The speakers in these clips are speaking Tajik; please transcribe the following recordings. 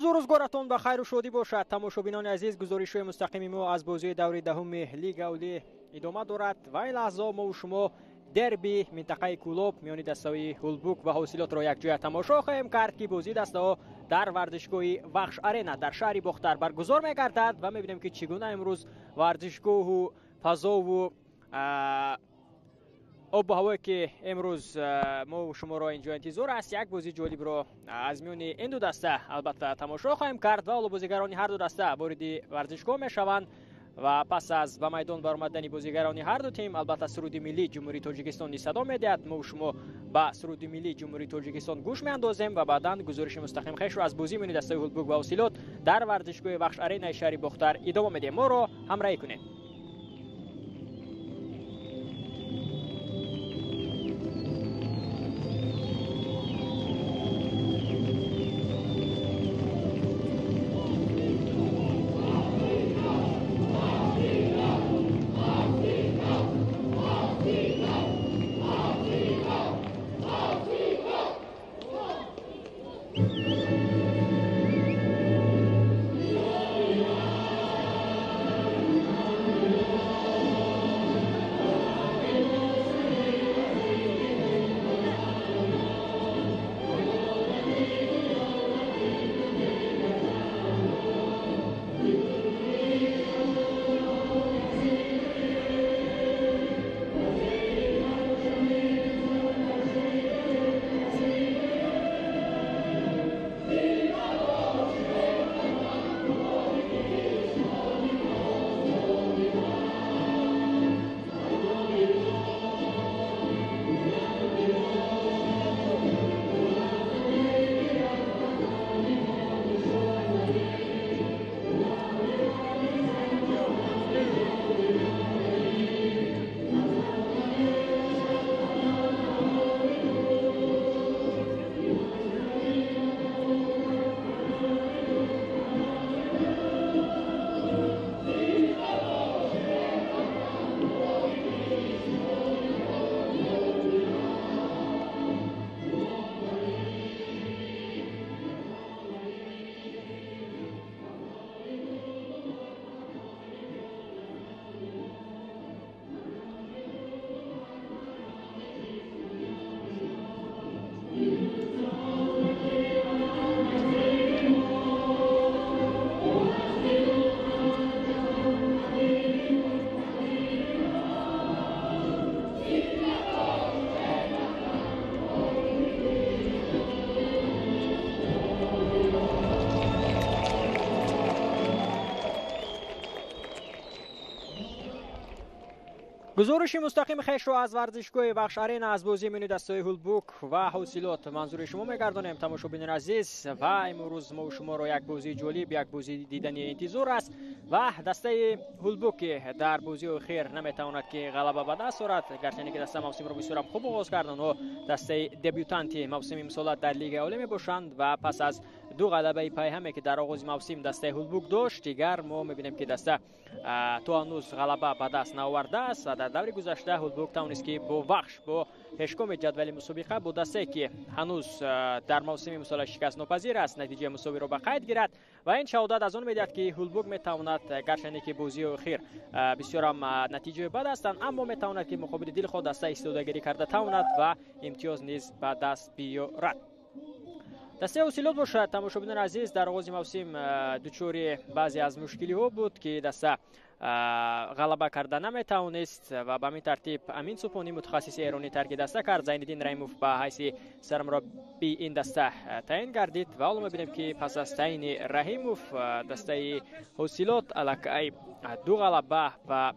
Рӯзу рӯзгоратон ба хайру шодӣ бошад. Тамошобинони азиз, гузоришҳои мустақими мо аз бозии даври даҳуми Лига Олӣ идома дорад ва ин лаҳза мо шумо дерби минтақаи Кӯлоб миёни дастаҳои Ҳулбук ва Ҳосилотро якҷоя тамошо хоҳем кард, ки бозии дастаҳо дар варзишгоҳи Вахш Арена дар шаҳри Бохтар баргузор мегардад ва мебинем, ки чӣ гуна имрӯз варзишгоҳу фазову обу ҳавое ки имрӯз мо шуморо инҷо интизор аст, як бозии ҷолибро аз миёни ин ду даста албатта тамошо хоҳем кард ва ҳоло бозигарони ҳар ду даста вориди варзишгоҳ мешаванд ва пас аз ба майдон баромадани бозигарони ҳар ду тим албатта суруди миллии Ҷумҳурии Тоҷикистон низ садо медиҳад. Мо шумо ба суруди миллии Ҷумҳурии Тоҷикистон гӯш меандозем ва баъдан гузориши мустақим хешро аз бозии миёни дастаи Ҳулбук ва Ҳосилот дар варзишгоҳи Вахш Аренаи шаҳри Бохтар идома медиҳем. Моро ҳамроҳӣ кунед. Гузориши мустақими хешро аз варзишгоҳи Вахш Арена аз бозии миёни дастаҳои Ҳулбук ва Ҳосилот манзури шумо мегардонем, тамошобинони азиз. Ва имрӯз мо шуморо як бозии ҷолиб, як бозии дидани интизор аст ва дастаи Ҳулбук, ки дар бозии охир наметавонад ки ғалаба ба даст орад, гарчанде ки даста мавсимро бисёрам хуб оғоз кард, онҳо дастаи дебютанти мавсими имсола дар Лигаи Олӣ мебошанд ва пас аз ду ғалабаи пайҳаме ки дар оғози мавсим дастаи Ҳулбук дошт, дигар мо мебинем ки даста то ҳанӯз ғалаба ба даст наовардааст ва дар даври гузашта Ҳулбук тавонист ки бо Вахш, бо пешкоми ҷадвали мусобиқа, бо дастае ки ҳанӯз дар мавсими имсола шикастнопазир аст, натиҷаи мусовиро ба қайд гирад ва ин шаҳодат аз он медиҳад ки Ҳулбук метавонад, гарчанде ки бозии охир бисёрам натиҷаи бад ҳастанд, аммо метавонад ки муқобили дилхоҳ даста истодагирӣ карда тавонад ва имтиёз низ ба даст биёрад. Дастаи Ҳосилот бошад, тамошобинони азиз, дар оғози мавсим дучори баъзе аз мушкилиҳо буд, ки даста ғалаба карда наметавонист ва ба ҳамин тартиб Амин Супонӣ, мутахассиси эронӣ, тарки даста кард. Зайниддин Раҳимов ба ҳайси сармураббии ин даста таъин гардид ва ҳоло мебинем, ки пас аз таъини Раҳимов дастаи Ҳосилот аллакай ду ғалаба ва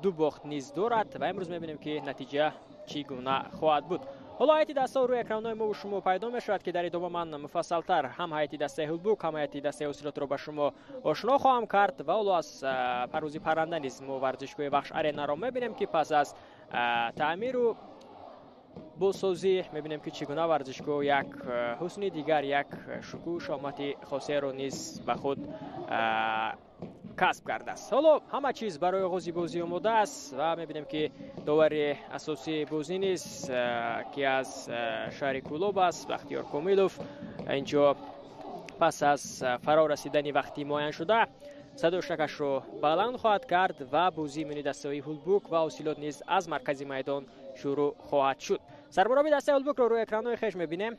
ду бохт низ дорад ва имрӯз мебинем, ки натиҷа чӣ гуна хоҳад буд. Ҳоло ҳайати дастаҳо рӯи экранҳои мо шумо пайдо мешавад, ки дар идома ман муфассалтар ҳам ҳайати дастаи Ҳулбук, ҳам ҳайати дастаи Ҳосилотро ба шумо ошно хоҳам кард. Ва ҳоло аз парвози парранда низ мо варзишгоҳи Вахш Аренаро мебинем, ки пас аз таъмиру бозсозӣ мебинем, ки чӣ гуна варзишгоҳ як ҳусни дигар, як шукӯҳу шомати хосияро низ ба худ касб кардааст. Ҳоло ҳама чиз барои оғози бозӣ омода аст ва мебинем, ки довари асосии бозӣ низ, ки аз шаҳри Кӯлоб аст, Бахтиёр Комилов, инҷо Пас аз фаро расидани вақти муайян шуда садои шакашро баланд хоҳад кард ва бозии миёни дастаҳои Ҳулбук ва Ҳосилот низ аз маркази майдон шурӯъ хоҳад шуд. Сармураббии дастаи Ҳулбукро рӯи экранҳои хеш мебинем.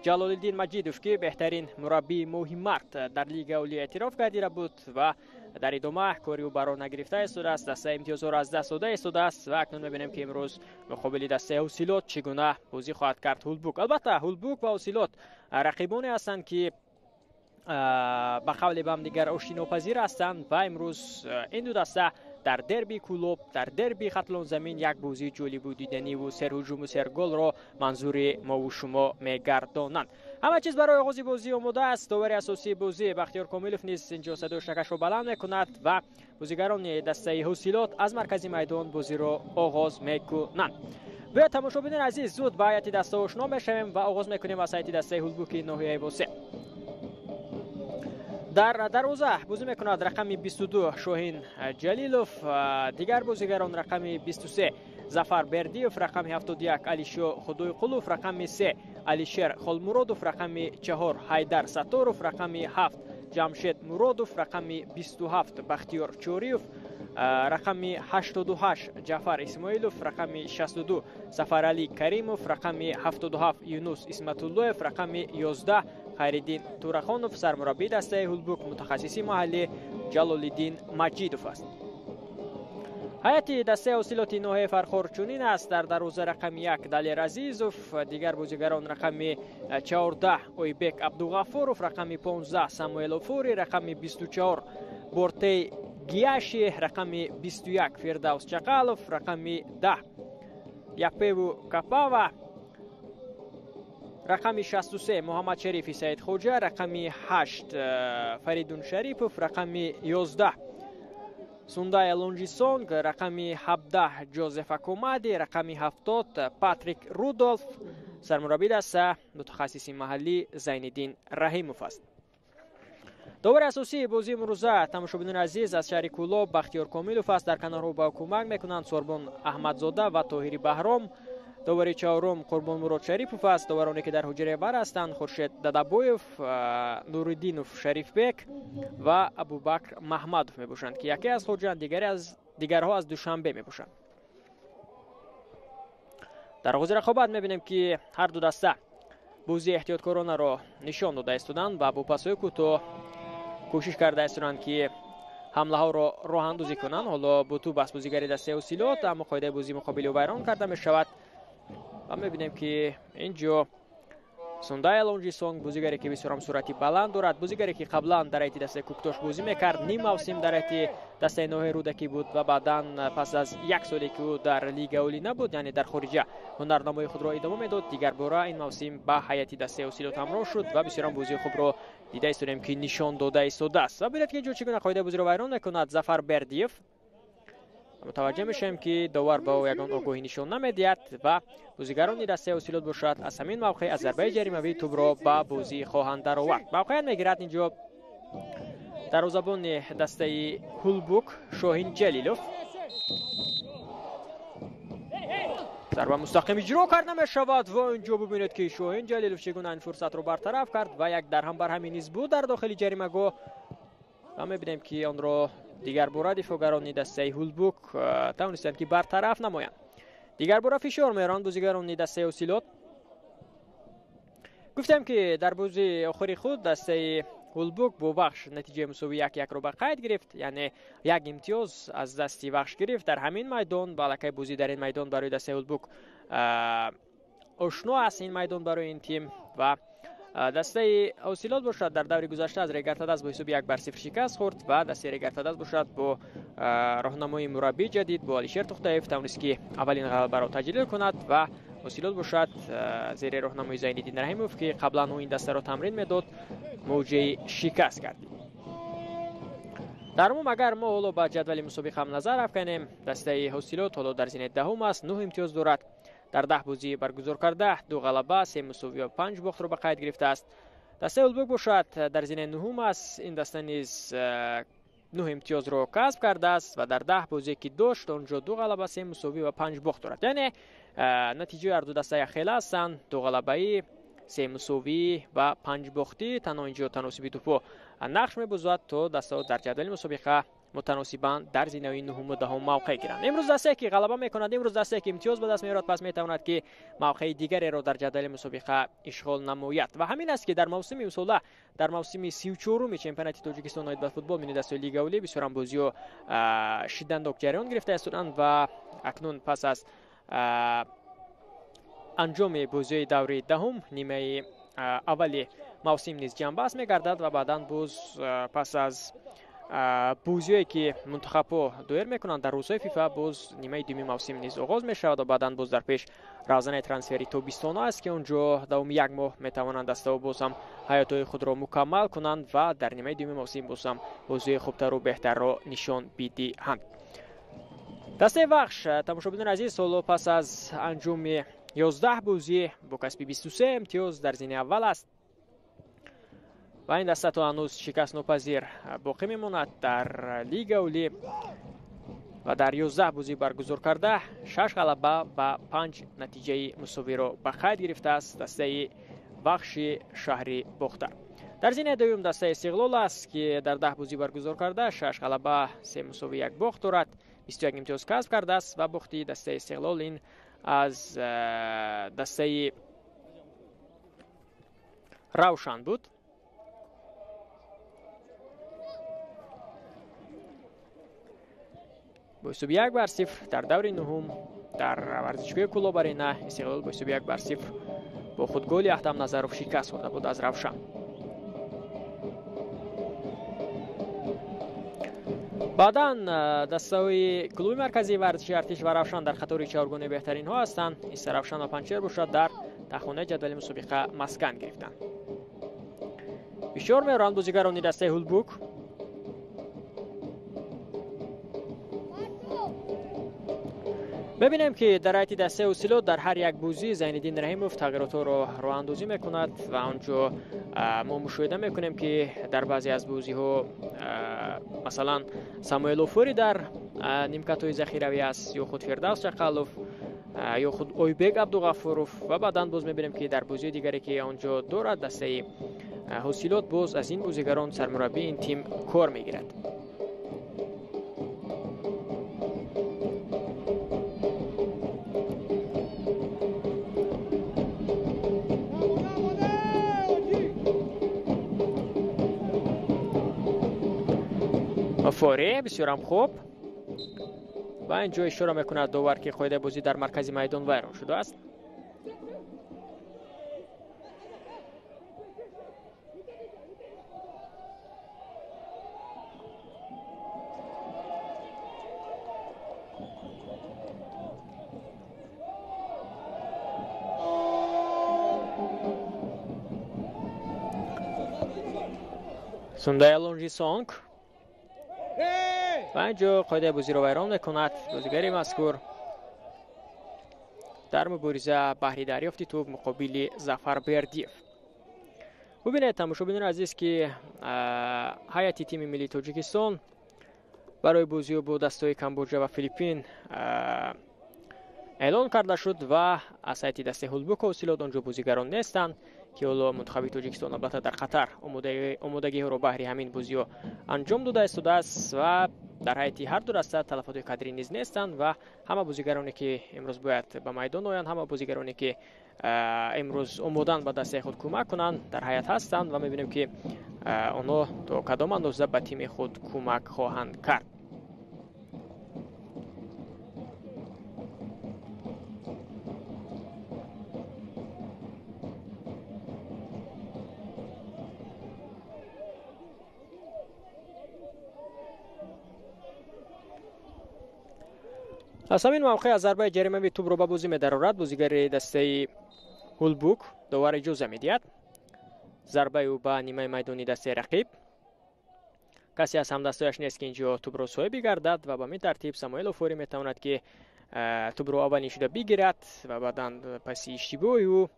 Ҷалолиддин Маҷидов, ки беҳтарин мураббии моҳи март дар Лигаи Олӣ эътироф гардида буд ва дар идома кори ӯ барор нагирифта истодааст, дастаи имтиёзҳоро аз даст дода истодааст ва акнун мебинем, ки имрӯз муқобили дастаи Ҳосилот чӣ гуна бозӣ хоҳад кард Ҳулбук. Албатта, Ҳулбук ва Ҳосилот рақибоне ҳастанд, ки ба қавли ба ҳамдигар оштинопазир ҳастанд ва имрӯз ин ду даста дар дерби Кӯлоб, дар дерби Хатлонзамин як бозии ҷолибу диданиву серҳуҷуму серголро манзури мову шумо мегардонанд. Ҳама чиз барои оғози бозӣ омода аст. Довари асосии бозӣ Бахтиёр Комилов низ инҷо садои шакашро баланд мекунад ва бозигарони дастаи Ҳосилот аз маркази майдон бозиро оғоз мекунанд. Биёед, тамошобинони азиз, зуд ба ҳайати даста ошно мешавем ва оғоз мекунем аз ҳайати дастаи Ҳулбуки ноҳияи Восеъ. Дар дарвоза бозӣ мекунад рақами 22 Шоҳин Ҷалилов, дигар бозигарон рақами 23 Зафар Бердиев, рақами 71 Алишо Худойқулов, рақами 3 Алишер Холмуродов, рақами 4 Ҳайдар Сатторов, рақами 7 Ҷамшед Муродов, рақами 27 Бахтиёр Чориев, рақами 88 Ҷафар Исмоилов, рақами 62 Сафаралӣ Каримов, рақами 77 Юнус Исматуллоев, рақами 11 Хайриддин Турахонов. Сармураббии дастаи Ҳулбук мутахассиси маҳаллӣ Ҷалолиддин Маҷидов аст. Ҳайати дастаи Ҳосилоти ноҳияи Фархор чунин аст. Дар дарвоза рақами 1 Далер Азизов, дигар бозигарон рақами 14 Ойбек Абдуғафуров, рақами 15 Самуэл Офури, рақами 24 Бортей Гияши, рақами 21 Фирдавс Чақалов, рақами 10 Япеву Капава, рақами 63 Муҳаммадшарифи Саидхоҷа, рақами 8 Фаридун Шарипов, рақами 11 Сундая Лонжисонг, рақами 17 Ҷозеф Акомади, рақами 70 Патрик Рудолф. Сармураббии даста мутахассиси маҳаллӣ Зайниддин Раҳимов аст. Довари асосии бозии имрӯза, тамошобинони азиз, аз шаҳри Кӯлоб Бахтиёр Комилов аст. Дар канорҳо ба кӯмак мекунанд Сорбон Аҳмадзода ва Тоҳири Баҳром. Довари чаҳорум Қурбонмурод Шарипов аст. Довароне, ки дар ҳуҷраи вар ҳастанд, Хуршед Дадабоев, Нуриддинов Шарифбек ва Абубакр Маҳмадов мебошанд, ки яке аз Хоҷанд, дигарҳо аз Душанбе мебошанд. Дар оғози рақобат мебинем, ки ҳар ду даста бозии эҳтиёткоронаро нишон дода истоданд ва бо пасҳои кӯтоҳ кӯшиш карда истоданд, ки ҳамлаҳоро роҳандозӣ кунанд. Ҳоло бо тӯб аст бозигари дастаи Ҳосилот, аммо қоидаи бозии муқобили ӯ вайрон карда мешавад ва мебинем, ки ин ҷо Сундая Лонжисонг, бозигаре, ки бисёрам суръати баланд дорад, бозигаре, ки қаблан дар ҳайати дастаи Кӯктош бозӣ мекард, ним мавсим дар ҳайати дастаи ноҳияи Рӯдакӣ буд ва баъдан пас аз як соле, ки ӯ дар Лигаи Олӣ набуд, яъне дар хориҷа ҳунарнамои худро идома медод, дигарбора ин мавсим ба ҳайати дастаи Ҳосилот ҳамроҳ шуд ва бисёрам бозии хубро дида истодем, ки нишон дода истодааст. Ва бинед, ки ин ҷо чӣ гуна қоидаи бозиро вайрон мекунад Зафар Бердиев. Мутаваҷҷеҳ мешавем, ки довар ба ӯ ягон огоҳӣ нишон намедиҳад ва бозигарони дастаи Ҳосилот бошад, аз ҳамин мавқеъ аз зарбаи ҷаримавӣ тӯбро ба бозӣ хоҳанд даровард. Мавқеият мегирад инҷо дарвозабони дастаи Ҳулбук Шоҳин Ҷалилов. Зарба мустақим иҷро карда мешавад ва инҷо бубинед, ки Шоҳин Ҷалилов чӣ гуна ин фурсатро бартараф кард ва як дарҳам барҳамӣ низ буд дар дохили ҷаримагоҳ ва мебинем, ки онро дигарбора дифоъгарони дастаи Ҳулбук тавонистанд, ки бартараф намоянд. Дигарбора фишор меоранд бозигарони дастаи Ҳосилот. Гуфтем, ки дар бозии охири худ дастаи Ҳулбук бо Вахш натиҷаи мусовии 1-1-ро ба қайд гирифт, яъне як имтиёз аз дасти Вахш гирифт дар ҳамин майдон. Ва аллакай бозӣ дар ин майдон барои дастаи Ҳулбук ошно аст, ин майдон барои ин тим. Ва дастаи Ҳосилот бошад, дар даври гузашта аз Регартадаз бо ҳисоби 1-0 шикаст хӯрд ва дастаи Регартадаз бошад, бо роҳнамои мураббии ҷадид, бо Алишер Тухтаев, тавонист, ки аввалин ғалабаро таҷлил кунад ва Ҳосилот бошад, зери роҳнамои Зайниддин Раҳимов, ки қаблан ӯ ин дастаро тамрин медод, мавҷаи шикаст гардид. Дар умум, агар мо ҳоло ба ҷадвали мусобиқа ҳам назар афканем, дастаи Ҳосилот ҳоло дар зинаи даҳум аст, 9 имтиёз дорад. Дар 10 бозӣ баргузор карда 2 ғалаба, 3 мусовӣ ва 5 бохтро ба қайд гирифтааст. Дастаи Ҳулбук бошад, дар зинаи нуҳум аст. Ин даста низ 9 имтиёзро касб кардааст ва дар 10 бозие, ки дошт, он ҷо 2 ғалаба, 3 мусовӣ ва 5 бохт дорад. Яъне натиҷаи ҳар ду даста якхела ҳастанд: 2 ғалабаӣ, 3 мусовӣ ва 5 бохтӣ. Танҳо инҷо таносиби тӯпҳо нақш мебозад то дастаҳо дар ҷадвали мусобиқа мутаносибан дар зинаҳои нуҳум ва даҳум мавқеъ гиранд. Имрӯз дастае ки ғалаба мекунад, имрӯз дастае ки имтиёз ба даст меорад, пас метавонад ки мавқеи дигареро дар ҷадвали мусобиқа ишғол намояд. Ва ҳамин аст ки дар мавсими имсола, дар мавсими 34-уми чемпионати Тоҷикистон оид ба футбол мини дастаи Лигаи Олӣ бисёрам бозиҳо шиддатнок ҷараён гирифта истодаанд ва акнун пас аз анҷоми бозиҳои даври даҳум нимаи аввали мавсим низ ҷамъбаст мегардад ва баъдан боз пас аз бозиҳое ки мунтахабҳо доир мекунанд дар рӯзҳои ФИФА боз нимаи дуюми мавсим низ оғоз мешавад ва баъдан боз дар пеш равзанаи трансфери тобистона аст ки он ҷо давоми як моҳ метавонанд дастаҳо боз ҳам ҳаётҳои худро мукаммал кунанд ва дар нимаи дуюми мавсим боз ҳам бозиҳои хубтару беҳтарро нишон бидиҳанд. Дастаи Вахш, тамошобинони азиз, ҳоло пас аз анҷоми 11 бозӣ бо касби 23 имтиёз дар зинаи аввал аст ва ин даста то ҳанӯз шикастнопазир боқӣ мемонад дар Лигаи Олӣ ва дар 11 бозӣ баргузор карда 6 ғалаба ва 5 натиҷаи мусовиро ба қайд гирифтааст дастаи Вахши шаҳри Бохтар. Дар зинаи дуюм дастаи Истиқлол аст ки дар 10 бозӣ баргузор карда 6 ғалаба, 3 мусовӣ, 1 бохт дорад, 21 имтиёз касб кардааст ва бохти дастаи Истиқлол ин аз дастаи Равшан буд. Бо ҳисоби 1-0 дар даври нуҳум дар варзишгоҳи Кӯлоб Арена Истиқлол бо ҳисоби 1-0 бо худголи Аҳтам Назаров шикаст хӯрда буд аз Равшан. Баъдан дастаҳои клуби марказии варзиши Артиш ва Равшан дар қатори чаҳоргонаи беҳтаринҳо ҳастанд. Истаравшан ва Панҷшер бошад дар таҳхонаи ҷадвали мусобиқа маскан гирифтанд. Бисёр меоранд бозигарони дастаи Ҳулбук. Мебинем ки дар ҳайати дастаи Ҳосилот дар ҳар як бозӣ Зайниддин Раҳимов тағйиротҳоро роҳандозӣ мекунад ва он ҷо мо мушоҳида мекунем ки дар баъзе аз бозиҳо масалан Самуэл Офури дар нимкатҳои захиравӣ аст, ё худ Фирдавс Чақалов, ё худ Ойбек Абдуғафуров ва баъдан боз мебинем ки дар бозиҳои дигаре ки он ҷо дорад дастаи Ҳосилот боз аз ин бозигарон сармураббии ин тим кор мегирад. Форе бисёрам хуб ва ин ҷо ишора мекунад довар ки қоидаи бозӣ дар маркази майдон вайрон шудааст. Сундай Лонжи Сонг ва ин ҷо қоидаи бозиро вайрон мекунад бозигари мазкур дар мубориза баҳри дарёфти тӯб муқобили Зафар Бердиев. Бубинед тамошобинони азиз ки ҳайати тими миллии Тоҷикистон барои бозиҳо бо дастаҳои Камбоҷа ва Филиппин эълон карда шуд ва аз ҳайати дастаи Ҳулбук Ҳосилот он ҷо бозигарон нестанд ки ҳоло мунтахаби Тоҷикистон албатта дар Қатар омодагиҳоро баҳри ҳамин бозиҳо анҷом дода истодааст ва дар ҳайати ҳар ду даста талафотҳои кадрӣ низ нестанд ва ҳама бозигароне ки имрӯз бояд ба майдон оянд, ҳама бозигароне ки имрӯз омоданд ба дастаи худ кӯмак кунанд дар ҳайат ҳастанд ва мебинем ки онҳо то кадом андоза ба тими худ кӯмак хоҳанд кард. Аз ҳамин мавқеъ аз зарбаи ҷаримавӣ тӯбро ба бозӣ медарорад бозигари дастаи Ҳулбук. Довар иҷоза медиҳад зарбаи ӯ ба нимаи майдони дастаи рақиб. Касе аз ҳамдастояш нест ки инҷо тӯбро соҳиб бигардад ва ба ҳамин тартиб Самуэл Офури метавонад ки тӯбро аввалин шуда бигирад ва баъдан паси иштибоҳи ӯ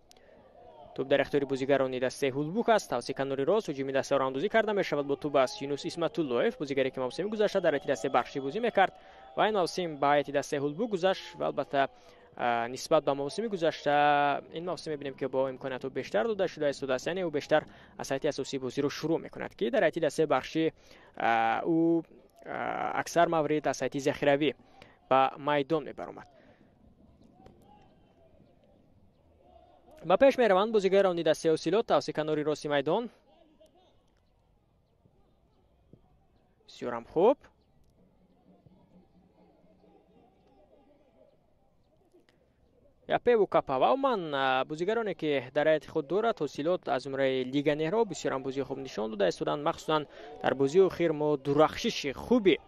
тӯб дар ихтиёри бозигарони дастаи Ҳулбук аст. Тавси канори рост ҳуҷуми дастаро андозӣ карда мешавад бо тӯб аз Юнус Исматуллоев, бозигаре ки мавсими гузашта дар ҳайати дастаи Бахшӣ бозӣ мекард ва ин мавсим ба ҳайати дастаи Ҳулбук гузашт ва албатта Нисбат ба мавсими гузашта ин мавсим мебинем, ки бо имкониятҳо бештар дода шуда истодааст, яъне ӯ бештар аз ҳайати асосии бозиро шурӯъ мекунад, ки дар ҳайати дастаи бахшӣ ӯ аксар маврид аз ҳайати захиравӣ ба майдон мебаромад. Ба пеш мераванд бозигарони дастаи Ҳосилот тавассути канори рости майдон. Бисёрам хуб. Япеву Капа ва умуман бозигароне, ки дар ҳайати худ дорад Ҳосилот аз зумраи легионерҳо, бисёрам бозии хуб нишон дода истоданд. Махсусан дар бозии охир мо дурахшиши хуби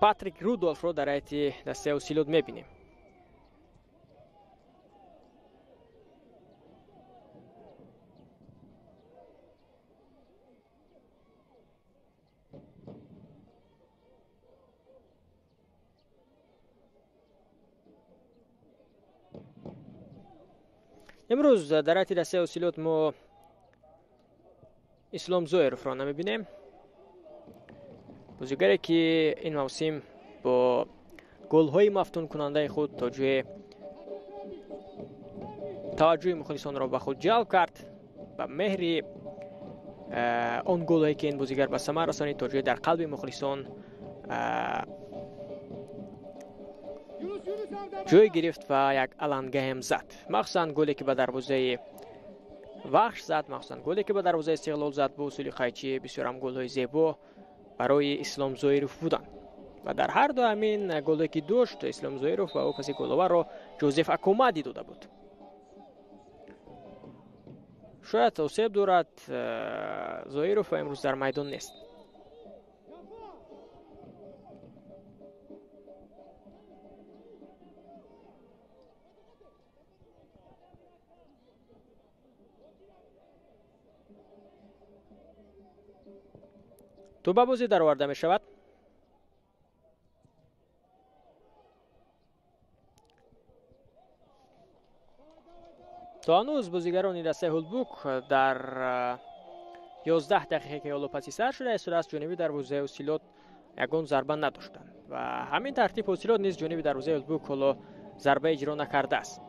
Патрик Рудолфро дар ҳайати дастаи Ҳосилот мебинем. Имрӯз дар ҳайати дастаи Ҳосилот мо Ислом Зоировро намебинем, бозигаре, ки ин мавсим бо голҳои мафтункунандаи худ то ҷое таваҷҷӯҳи мухлисонро ба худ ҷалб кард. Ба меҳри он голҳое, ки ин бозигар ба самар расонид, то ҷое дар қалби мухлисон ҷой гирифт ва як алангаҳем зад. Махсусан голе, ки ба дарвозаи Вахш зад, махсусан голе, ки ба дарвозаи Истиқлол зад бо усули қайчӣ, бисёрам голҳои зебо барои Ислом Зоиров буданд. Ва дар ҳар ду ҳамин голҳое, ки дошт Ислом Зоиров, ва ӯ паси головарро Ҷозеф Акомади дода буд. Шояд осеб дорад Зоиров ва имрӯз дар майдон нест. Тӯб ба бозӣ дароварда мешавад. То ҳанӯз бозигарони дастаи Ҳулбук дар 11 дақиқе, ки ҳоло паси сар шуда истодааст, ҷониби дарвозаи Ҳосилот ягон зарба надоштанд ва ҳамин тартиб Ҳосилот низ ҷониби дарвозаи Ҳулбук ҳоло зарба иҷро накардааст.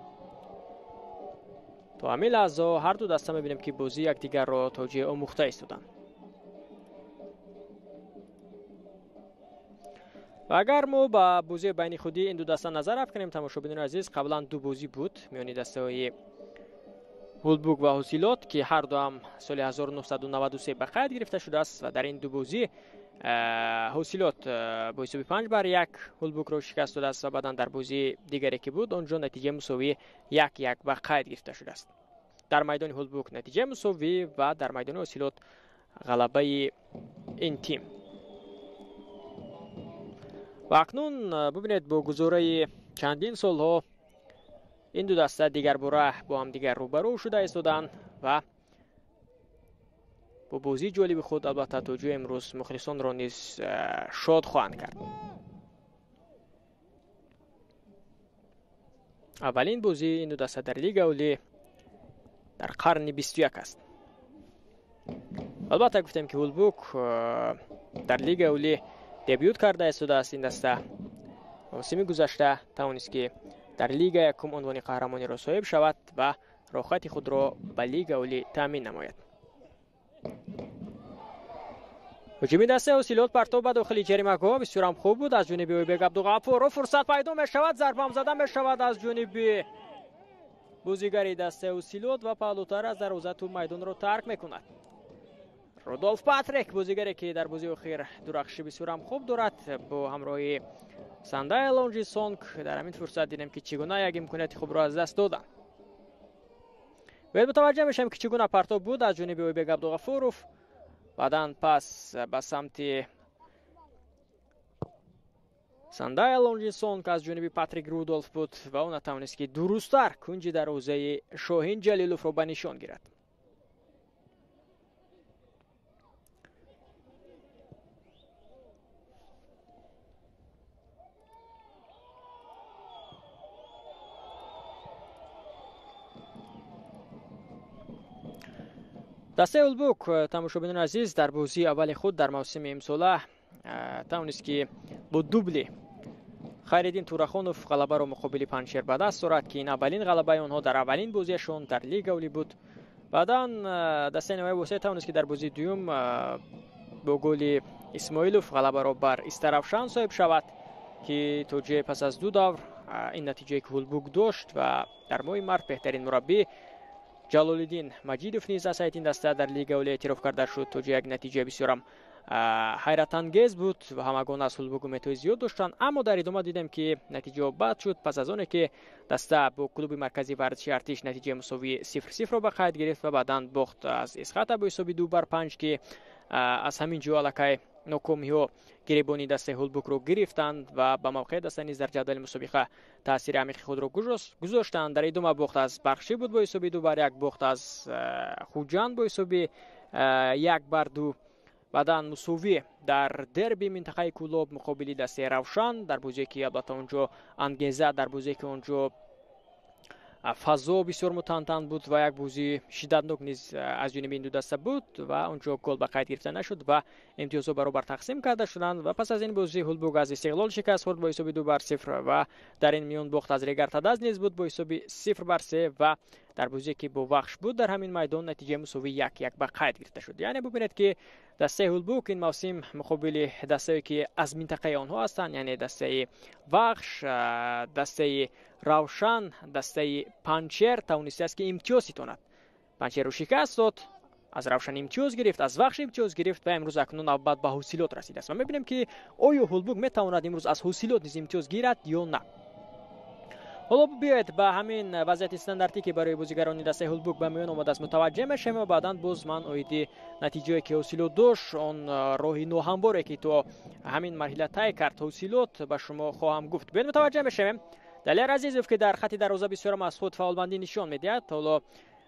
То ҳамин лаҳза ҳар ду даста мебинем, ки бозии якдигарро то ҷое омӯхта истоданд. Ва агар мо ба бозии байни худии ин ду даста назар афканем, тамошобинони азиз, қаблан ду бозӣ буд миёни дастаҳои Ҳулбук ва Ҳосилот, ки ҳар дуам соли 1993 ба қайд гирифта шудааст ва дар ин ду бозӣ Ҳосилот бо ҳисоби 5-1 Ҳулбукро шикаст додааст ва баъдан дар бозии дигаре, ки буд, он ҷо натиҷаи мусовӣ 1-1 ба қайд гирифта шудааст. Дар майдони Ҳулбук натиҷаи мусовӣ ва дар майдони Ҳосилот ғалабаи ин тим. Ва акнун бубинед, бо гузораи чандин солҳо ин ду даста дигарбора бо ҳамдигар рӯбарӯ шуда истоданд ва бо бозии ҷолиби худ албатта то ҷои имрӯз мухлисонро низ шод хоҳанд кард. Аввалин бозии ин ду даста дар Лигаи Олӣ дар қарни 21 аст. Албатта гуфтем, ки Ҳулбук дар Лигаи Олӣ дебют карда истодааст. Ин даста мавсими гузашта тавонист, ки дар Лига якум унвони қаҳрамониро соҳиб шавад ва роҳхати худро ба Лигаи Олӣ таъмин намояд. Ҳуҷуми дастаи Ҳосилот, партоб ба дохили ҷаримагоҳ бисёрам хуб буд аз ҷониби Ойбек Абдуғаффоров. Фурсат пайдо мешавад, зарбам зада мешавад аз ҷониби бозигари дастаи Ҳосилот ва паҳлӯтар аз дарвоза тӯб майдонро тарк мекунад. Рудолф Патрик, бозигаре, ки дар бозии охир дурахшиши бисёрам хуб дорад бо ҳамроҳии Сандай Лонҷи Сонг, дар ҳамин фурсат дидем, ки чӣ гуна як имконияти хубро аз даст доданд. Бояд мутаваҷҷеҳ мешавем, ки чӣ гуна партоб буд аз ҷониби Ойбек Абдуғаффоров. Баъдан пас ба самти Сандай Лонҷи Сонг аз ҷониби Патрик Рудолф буд ва ӯ натавонист, ки дурусттар кунҷи дарвозаи Шоҳин Ҷалиловро ба нишон гирад. Дастаи Ҳулбук, тамошобинони азиз, дар бозии аввали худ дар мавсими имсола тавонист, ки бо дубли Хайриддин Турахонов ғалабаро муқобили Панҷшер ба даст орад, ки ин аввалин ғалабаи онҳо дар аввалин бозиашон дар Лигаи Олӣ буд. Баъдан дастаи ноҳияи Восеъ тавонист, ки дар бозии дуюм бо голи Исмоилов ғалабаро бар Истаравшан соҳиб шавад, ки то ҷое пас аз ду давр ин натиҷае ки Ҳулбук дошт ва дар моҳи март беҳтарин мураббӣ Ҷалолиддин Маҷидов низ аз ҳайати ин даста дар Лигаи Олӣ эътироф карда шуд. То ҷое як натиҷаи бисёрам ҳайратангез буд ва ҳамагон аз Ҳулбук умедҳои зиёд доштанд, аммо дар идома дидем, ки натиҷаҳо бад шуд. Пас аз оне ки даста бо клуби марказии варзиши Артиш натиҷаи мусовии 0-0-ро ба қайд гирифт ва баъдан бохт аз Эсхата бо ҳисоби 2-5, ки аз ҳамин ҷо аллакай нокомиҳо гиребони дастаи Ҳулбукро гирифтанд ва ба мавқеи даста низ дар ҷадвали мусобиқа таъсири амиқи худро гузоштанд. Дар идома бохт аз Бархшӣ буд бо ҳисоби 2-1, бохт аз Хуҷанд бо ҳисоби 1-2, баъдан мусовӣ дар дерби минтақаи Кӯлоб муқобили дастаи Равшан, дар бозие ки албатта он ҷо ангеза, дар бозие ки он ҷо фазо бисёр мутантан буд ва як бозии шиддатнок низ аз ҷониби ин ду даста буд ва он ҷо гол ба қайд гирифта нашуд ва имтиёзҳо баробар тақсим карда шуданд. Ва пас аз ин бозӣ Ҳулбук аз Истиқлол шикаст хӯрд бо ҳисоби 2-0 ва дар ин миён бохт аз Регар-ТадАЗ низ буд бо ҳисоби 0-3 ва дар бозие ки бо Вахш буд дар ҳамин майдон натиҷаи мусовии 1-1 ба қайд гирифта шуд. Яъне бубинед, ки дастаи Ҳулбук ин мавсим муқобили дастае ки аз минтақаи онҳо ҳастанд, яъне дастаи Вахш, дастаи Равшан, дастаи Панҷшер, тавонистааст, ки имтиёз ситонад. Панҷшерро шикаст дод, аз Равшан имтиёз гирифт, аз Вахш имтиёз гирифт ва имрӯз акнун навбат ба Ҳосилот расидааст ва мебинем, ки оё Ҳулбук метавонад имрӯз аз Ҳосилот низ имтиёз гирад ё на. Ҳоло биёед ба ҳамин вазъияти стандартӣ, ки барои бозигарони дастаи Ҳулбук ба миён омадааст, мутаваҷҷеҳ мешавем ва баъдан боз ман оиди натиҷае ки Ҳосилот дошт, он роҳи ноҳамворе ки то ҳамин марҳила тай кард Ҳосилот, ба шумо хоҳам гуфт. Биёед мутаваҷҷеҳ мешавем. Далер Азизов, ки дар хати дарвоза бисёрам аз худ фаъолмандӣ нишон медиҳад, ҳоло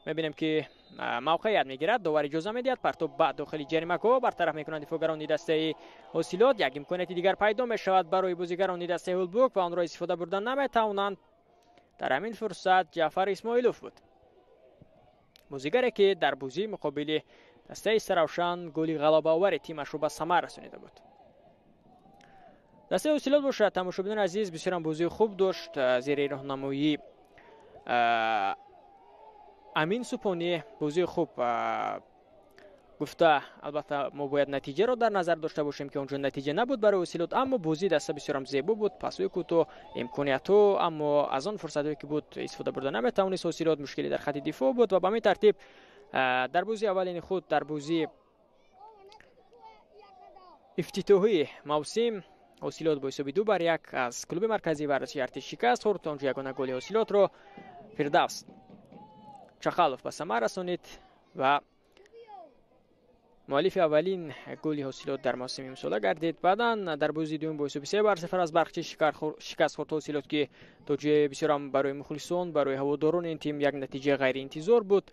мебинем, ки мавқеият мегирад, довар иҷоза медиҳад, партоб ба дохили ҷаримагоҳ бартараф мекунанд дифоъгарони дастаи Ҳосилот. Як имконияти дигар пайдо мешавад барои бозигарони дастаи Ҳулбук ва онро истифода бурдан наметавонанд. Дар ҳамин фурсат Ҷаъфар Исмоилов буд, бозигаре ки дар бозии муқобили дастаи Истаравшан голи ғалабаовари тимашро ба самар расонида буд. Дастаи Ҳосилот бошад, тамошобинони азиз, бисёрам бозии хуб дошт зери роҳнамоии Амин Супонӣ. Бозии хуб гуфта, албатта, мо бояд натиҷаро дар назар дошта бошем, ки он ҷо натиҷа набуд барои Ҳосилот, аммо бозии даста бисёрам зебо буд, пасҳои кӯтоҳ, имкониятҳо, аммо аз он фурсатҳое ки буд, истифода бурда наметавонист Ҳосилот. Мушкилӣ дар хати дифоъ буд ва ба ҳамин тартиб дар бозии аввалини худ, дар бозии ифтитоҳии мавсим, Ҳосилот бо ҳисоби 2-1 аз клуби марказии варзиши Артиш шикаст хӯрд. Он ҷо ягона голи Ҳосилотро Фирдавс Чақалов ба самар расонид ва муаллифи аввалин голи Ҳосилот дар мавсими имсола гардид. Баъдан дар бозии дуюм бо ҳисоби 3-0 аз Бархчӣ шикаст хӯрд Ҳосилот, ки то ҷое бисёрам барои мухлисон, барои ҳаводорони ин тим як натиҷаи ғайриинтизор буд.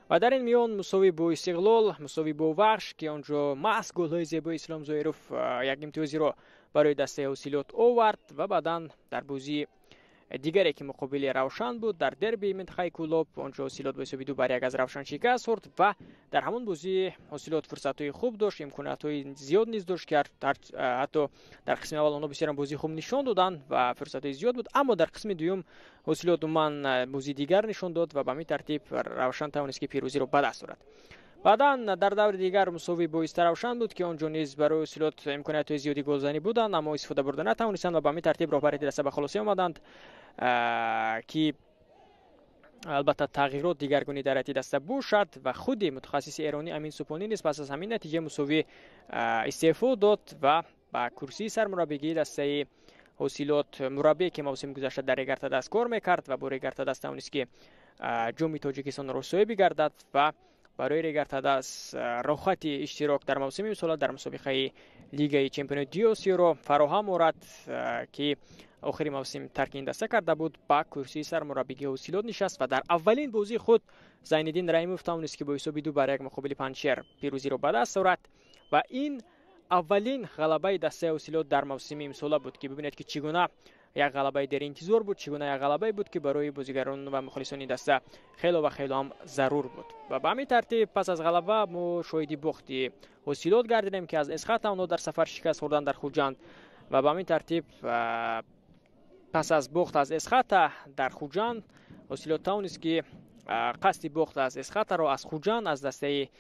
Ва дар ин миён мусовӣ бо Истиқлол, мусовӣ бо Вахш, ки он ҷо маҳз голҳои зебои Ислом Зоиров як имтиёзиро барои дастаи Ҳосилот овард. Ва баъдан дар бозии дигаре, ки муқобили Равшан буд дар дерби минтақаи Кӯлоб, он ҷо Ҳосилот бо ҳисоби 2-1 аз Равшан шикаст хӯрд ва дар ҳамон бозӣ Ҳосилот фурсатҳои хуб дошт, имкониятҳои зиёд низ дошт, ки ҳатто дар қисми аввал онҳо бисёрам бозии хуб нишон доданд ва фурсатҳои зиёд буд, аммо дар қисми дуюм Ҳосилот умуман бозии дигар нишон дод ва ба ҳамин тартиб Равшан тавонист, ки пирӯзиро ба даст орад. Баъдан дар даври дигар мусовӣ бо Истаравшан буд, ки он ҷо низ барои Ҳосилот имкониятҳои зиёди голзанӣ буданд, аммо истифода бурда натавонистанд ва ба ҳамин тартиб роҳбарияти даста ба хулоса омаданд, ки албатта тағйирот, дигаргунӣ дар ҳайати даста бошад. Ва худи мутахассиси эронӣ Амин Супонӣ низ пас аз ҳамин натиҷаи мусовӣ истеъфо дод ва ба курсии сармураббигии дастаи Ҳосилот мураббие, ки мавсими гузашта дар Регар-ТадАЗ кор мекард ва бо Регар-ТадАЗ тавонист, ки ҷоми Тоҷикистонро соҳиб бигардад ва барои Регар-ТадАЗ рохати иштирок дар мавсими имсола дар мусобиқаи Лигаи чемпионоти Осиёро фароҳам орад, ки охири мавсим тарки ин даста карда буд, ба курсии сармураббигии Ҳосилот нишаст. Ва дар аввалин бозии худ Зайниддин Раимов тавонист, ки бо ҳисоби 2-1 муқобили Панҷшер пирӯзиро ба даст орад ва ин аввалин ғалабаи дастаи Ҳосилот дар мавсими имсола буд, ки бибинед, ки чӣ гуна як ғалабаи деринтизор буд, чӣ гуна як ғалабае буд, ки барои бозигарон ва мухлисони даста хело ва хело ҳам зарур буд. Ва ба ҳамин тартиб пас аз ғалаба мо шоҳиди бохти Ҳосилот гардидем, ки аз Эсхата онҳо дар сафар шикаст хӯрданд дар Хуҷанд. Ва ба ҳамин тартиб Пас аз бохт аз Эсхата дар Хуҷанд, Ҳосилот тавонист ки қасди бохт аз Эсхатаро аз Хуҷанд аз дастаи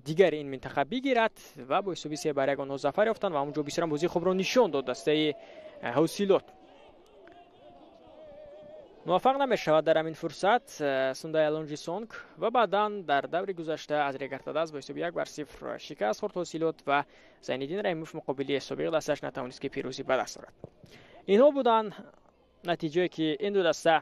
дигари ин минтақа бигирад ва бо ҳисоби 3-1 онҳо зафар ёфтанд ва ҳамонҷо бисёрам бозии хубро нишон дод дастаи Ҳосилот. Муваффақ намешавад дар ҳамин фурсат Сундай Алонҷи Сонг ва баъдан дар даври гузашта аз Регартадаз бо ҳисоби 1-0 шикаст хӯрд Ҳосилот ва Зайниддин Раҳимов муқобили собиқ дасташ натавонист ки пирӯзӣ ба даст орад. Инҳо буданд натиҷае ки ин ду даста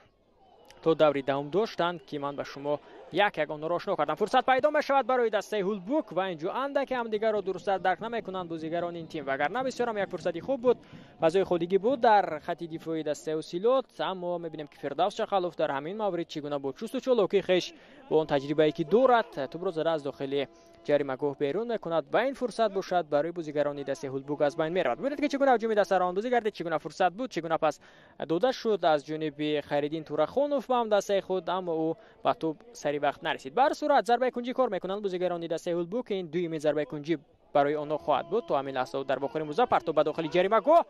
то даври давом доштанд ки ман ба шумо як як онҳоро ошно кардам. Фурсат пайдо мешавад барои дастаи Ҳулбук ва инҷо андаке ҳамдигарро дурусттар дарк намекунанд бозигарони ин тим, вагарна бисёрам як фурсати хуб буд, фазои ходигӣ буд дар хати дифоии дастаи Ҳосилот, аммо мебинем ки Фирдавс Чақалов дар ҳамин маврид чӣ гуна бо чусту чолокии хеш бо он таҷрибае ки дорад тӯбро зада аз дохили ҷаримагоҳ берун мекунад ва ин фурсат бошад барои бозигарони дастаи Ҳулбук аз байн меравад. Бибинед ки чӣ гуна ҳуҷуми дастаро андозӣ гардид, чӣ гуна фурсат буд, чӣ гуна пас дода шуд аз ҷониби Хайриддин Турахонов ба ҳамдастаи худ, аммо ӯ ба тӯб сари вақт нарасид. Ба ҳар сурат зарбаи кунҷӣ кор мекунанд бозигарони дастаи Ҳулбук. Ин дуюмин зарбаи кунҷӣ барои онҳо хоҳад буд то ҳамин лаҳза дар бохири муза. Партоб ба дохили ҷаримагоҳ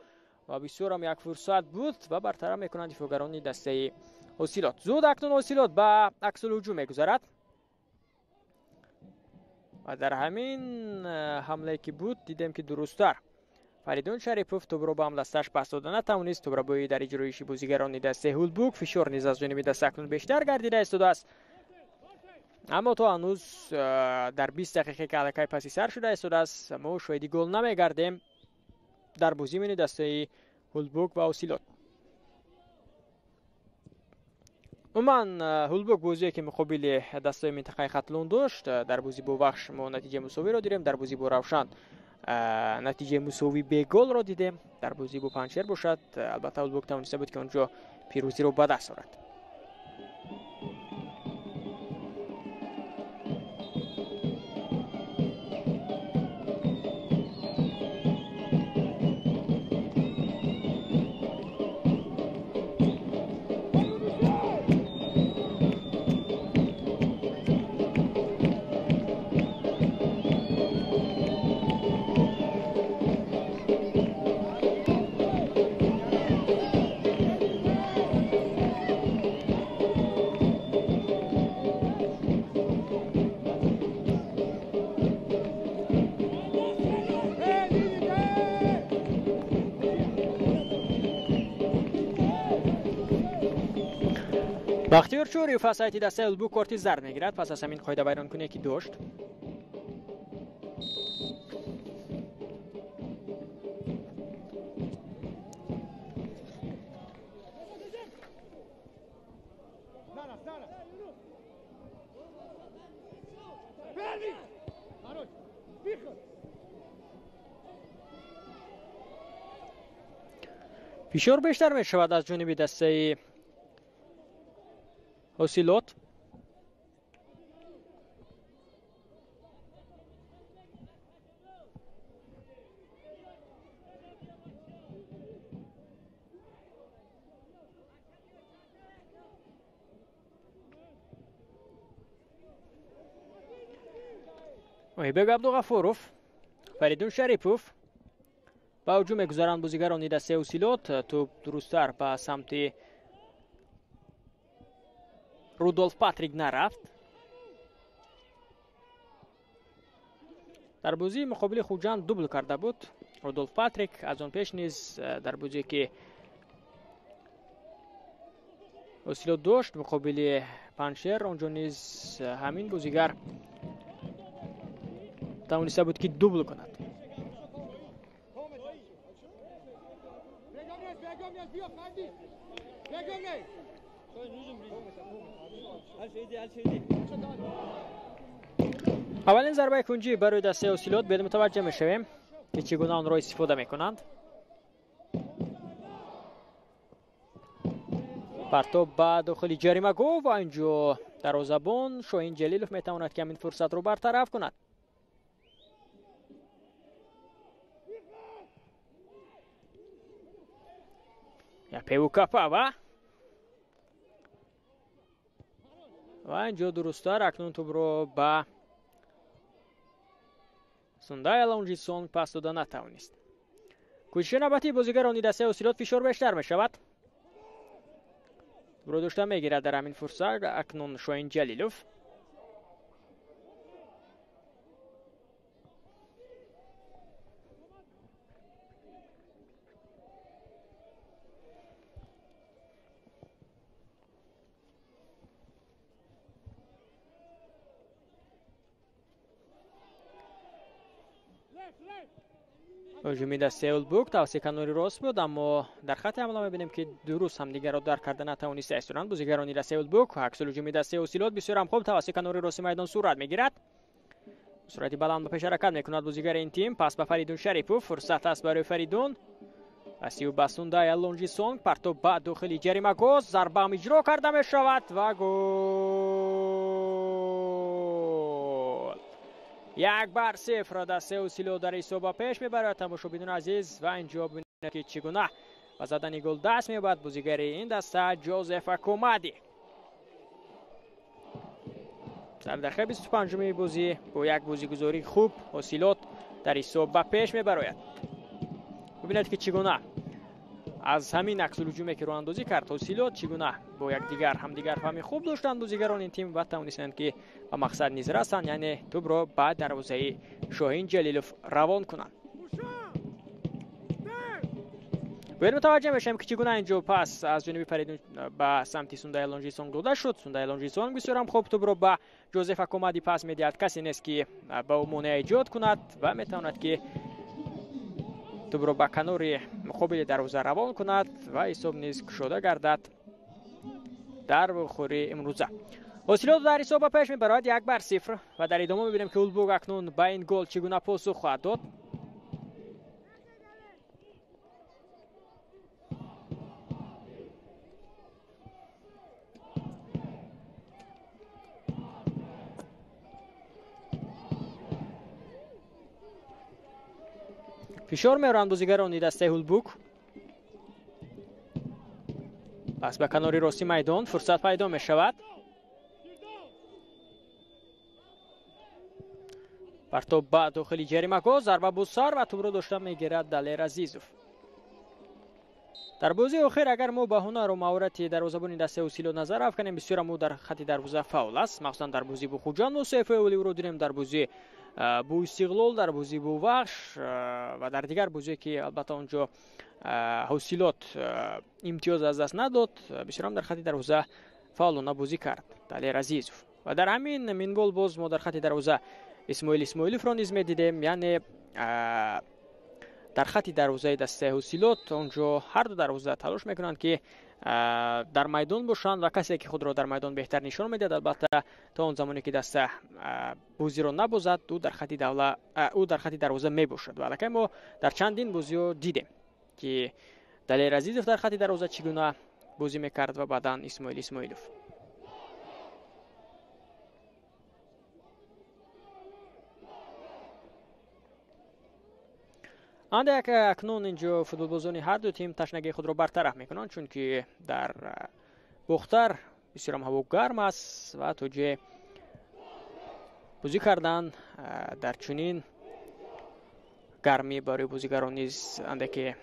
ва бисёрам як фурсат буд ва бартараф мекунанд дифоъгарони дастаи Ҳосилот. Зуд акнун Ҳосилот ба аксулҳуҷум мегузарад ва дар ҳамин ҳамлае ки буд дидем ки дурусттар Фаридун Шарипов тӯбро ба ҳамдасташ пас дода натавонист. Тӯбрабоӣ дар иҷроиши бозигарони дастаи Ҳулбук фишор низ аз ҷониби даста акнун бештар гардида истодааст, аммо то ҳанӯз дар 20 дақиқе ки аллакай паси сар шуда истодааст мо шоҳиди гол намегардем дар бозии миёни дастаи Ҳулбук ва Ҳосилот. Умуман Ҳулбук бозие ки муқобили дастаи минтақаи Хатлон дошт, дар бозӣ бо Вахш мо натиҷаи мусовиро дидем, дар бозӣ бо Равшан натиҷаи мусовӣ беголро дидем, дар бозӣ бо Панҷшер бошад албатта Ҳулбук тавониста буд ки онҷо пирӯзиро ба даст орад. Бахтиёр Чӯриев аз сайти дастаи Ҳулбук корти зард мегирад пас аз ҳамин қоидавайронкуние ки дошт. Фишор бештар мешавад аз ҷониби дастаи Ҳосилот. Оҳибек Абдуғафуров, Фаридун Шарипов ба ҳуҷум мегузаранд бозигарони дастаи Ҳосилот. Тӯб дурусттар ба самти Рудолф Патрик нарафт. Дар бозии муқобили Хуҷанд дубл карда буд Рудолф Патрик. Аз он пеш низ дар бозие ки Ҳосилот дошт муқобили Панҷшер, онҷо низ ҳамин бозигар тавониста буд ки дубл кунад. Аввалин зарбаи кунҷӣ барои дастаи Ҳосилот. Бед мутаваҷҷеҳ мешавем ки чӣ гуна онро истифода мекунанд. Партоб ба дохили ҷаримагоҳ ва инҷо дарвозабон Шоҳин Ҷалилов метавонад ки ҳамин фурсатро бартараф кунад. Певукапа ва инҷо дурусттар акнун тӯбро ба Сундай Алонҷисон пас дода натавонист. Кӯшиши навбатии бозигарони дастаи Ҳосилот фишор бештар мешавад. Тӯбро дошта мегирад дар ҳамин фурсат акнун Шоҳин Ҷалилов. Ҳуҷуми дастаи Улбук тавассути канори рост буд, аммо дар хатти ҳамла мебинем, ки дуруст ҳамдигарро дарк карда натавониста истоданд бозигарони дастаи Улбук. Аксул ҳуҷуми дастаи Ҳосилот бисёр ҳам хуб тавассути канори рости майдон сурат мегирад. Суръати баланд ба пеш ҳаракат мекунад бозигари ин тим. Пас ба Фаридун Шарипов, фурсат аст барои Фаридун. Паси ӯ ба Сундая Лонжисонг, партоб ба дохили ҷаримагоҳ, зарба ҳам иҷро карда мешавад ва гол. 1-0 дастаи Ҳосилот дар ҳисоб ба пеш мебарад. Тамошобинони азиз, ва инҷо бибинед, ки чӣ гуна ба задани гол даст меёбад бозигари ин даста Ҷозеф Акомади. Дар дақиқаи 25-уми бозӣ бо як бозигузории хуб Ҳосилот дар ҳисоб ба пеш мебарояд. Бибинед, ки чӣ гуна аз ҳамин аксулҳуҷуме, ки роҳандозӣ кард Ҳосилот, чӣ гуна бо якдигар ҳамдигарфаҳми хуб доштанд бозигарони ин тим ва тавонистанд, ки ба мақсад низ расанд, яъне тӯбро ба дарвозаи Шоҳин Ҷалилов равон кунанд. Бояд мутаваҷҷеҳ мешавем, ки чӣ гуна инҷо пас аз ҷониби Фаридун ба самти Сундай Лонжисонг дода шуд. Сундай Лонжисонг бисёр ҳам хуб тӯбро ба Ҷозеф Акомади пас медиҳад. Касе нест, ки ба ӯ монеа эҷод кунад ва метавонад, ки тӯбро ба канори муқобили дарвоза равон кунад ва ҳисоб низ кушода гардад дар вохӯрии имрӯза. Ҳосилот дар ҳисоб ба пеш мебарад 1-0 ва дар идома мебинем, ки Улбук акнун ба ин гол чӣ гуна посух хоҳад дод. Фишор меоранд бозигарони дастаи Улбук. Пас ба канори рости майдон фурсат пайдо мешавад. Партоб ба дохили ҷаримагоҳ, зарба бо сар ва тӯбро дошта мегирад Далер Азизов. Дар бозии охир агар мо ба ҳунару маҳорати дарвозабони дастаи Ҳосилот назар афканем, бисёр ҳам ӯ дар хатти дарвоза фаъол аст. Махсусан дар бозии бо Хуҷанд мо сефаъоли ӯро дидем, дар бозии бо Истиқлол, дар бозии бо Вахш ва дар дигар бозие, ки албатта он ҷо Ҳосилот имтиёз аз даст надод, бисёр ҳам дар хатти дарвоза фаъолона бозӣ кард Далер Азизов. Ва дар ҳамин минвол боз мо дар хатти дарвоза Исмоил Исмоиловро низ медидем, яъне дар хатти дарвозаи дастаи Ҳосилот он ҷо ҳар ду дарвоза талош мекунанд, ки дар майдон бошанд ва касе, ки худро дар майдон беҳтар нишон медиҳад, албатта то он замоне, ки даста бозиро набозад, ӯ дар хатти дарвоза мебошад. Ва аллакай мо дар чандин бозиҳо дидем, ки Далер Азизов дар хатти дарвоза чӣ гуна бозӣ мекард ва баъдан Исмоил Исмоилов. Андак акнун инҷо футболбозони ҳар ду тим ташнагии худро бартараф мекунанд, чунки дар Бохтар бисёр ҳам ҳаво гарм аст ва то ҷое бозӣ кардан дар чунин гармӣ барои бозигарон низ андаке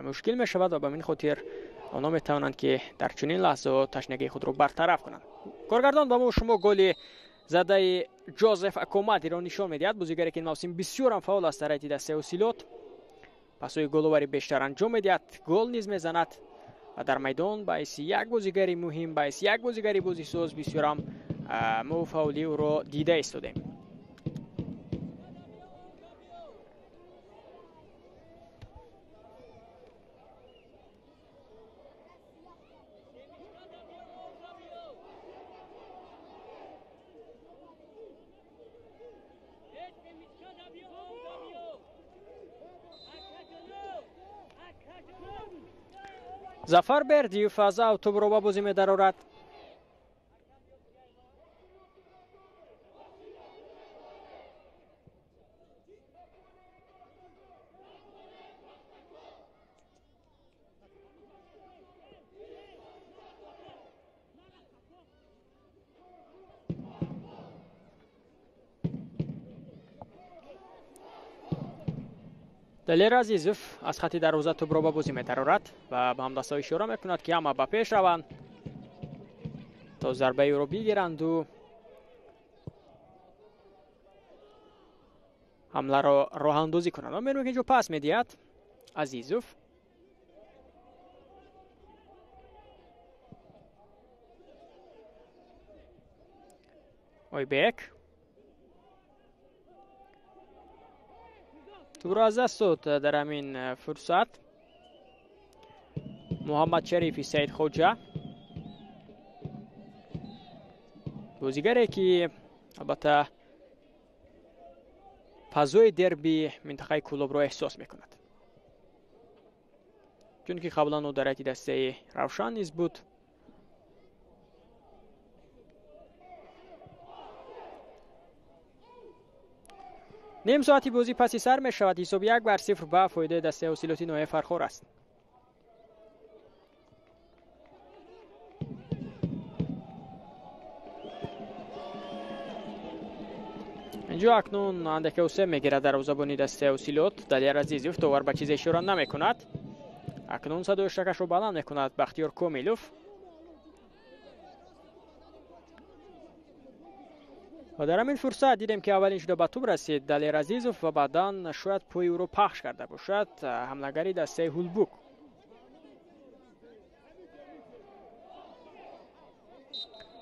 мушкил мешавад ва ба ҳамин хотир онҳо метавонанд, ки дар чунин лаҳзаҳо ташнагии худро бартараф кунанд. Коргардон ба мо шумо голи задаи Ҷозеф Акомадиро нишон медиҳад, бозигаре, ки ин мавсим бисёр ҳам фаъол аст дар ҳайати дастаи Ҳосилот. Пасҳои головари бештар анҷом медиҳад, гол низ мезанад ва дар майдон ба ҳайси як бозигари муҳим, ба ҳайси як бозигари бозисоз бисёр ҳам мо фаъолии ӯро дида истодем. Зафар Бердиев аз ав тӯбро ба бозӣ медарорад. Далер Азизов аз хатти дарвоза тӯбро ба бозӣ метарорад ва ба ҳамдастҳо ишора мекунад, ки ҳама ба пеш раванд. то зарбаи ӯро бигиранду ҳамларо роҳандозӣ кунанд. Ва мебинем, ки инҷо пас медиҳад Азизов. Ойбек тӯбро аз даст дод дар ҳамин фурсат. Муҳаммад Шарифи Саидхоҷа, бозигаре ки албатта фазои дерби минтақаи Кӯлобро эҳсос мекунад, чунки қаблан ӯ дар ҳайати дастаи Равшан низ буд. Ним соати бозӣ паси сар мешавад. Ҳисоб 1-0 ба фоидаи дастаи ҳосилоти ноҳияи Фархор аст. Инҷо акнун андаке усеб мегирад дарвозабони дастаи ҳосилот Далер Азизов. Товар ба чизе ишора намекунад. Акнун садои шакашро баланд мекунад Бахтиёр Комилов. Ва дар ҳамин фурсат дидем, ки аввалин шуда ба тӯб расид Далер Азизов ва баъдан шояд пои ӯро пахш карда бошад ҳамлагари дастаи Ҳулбук.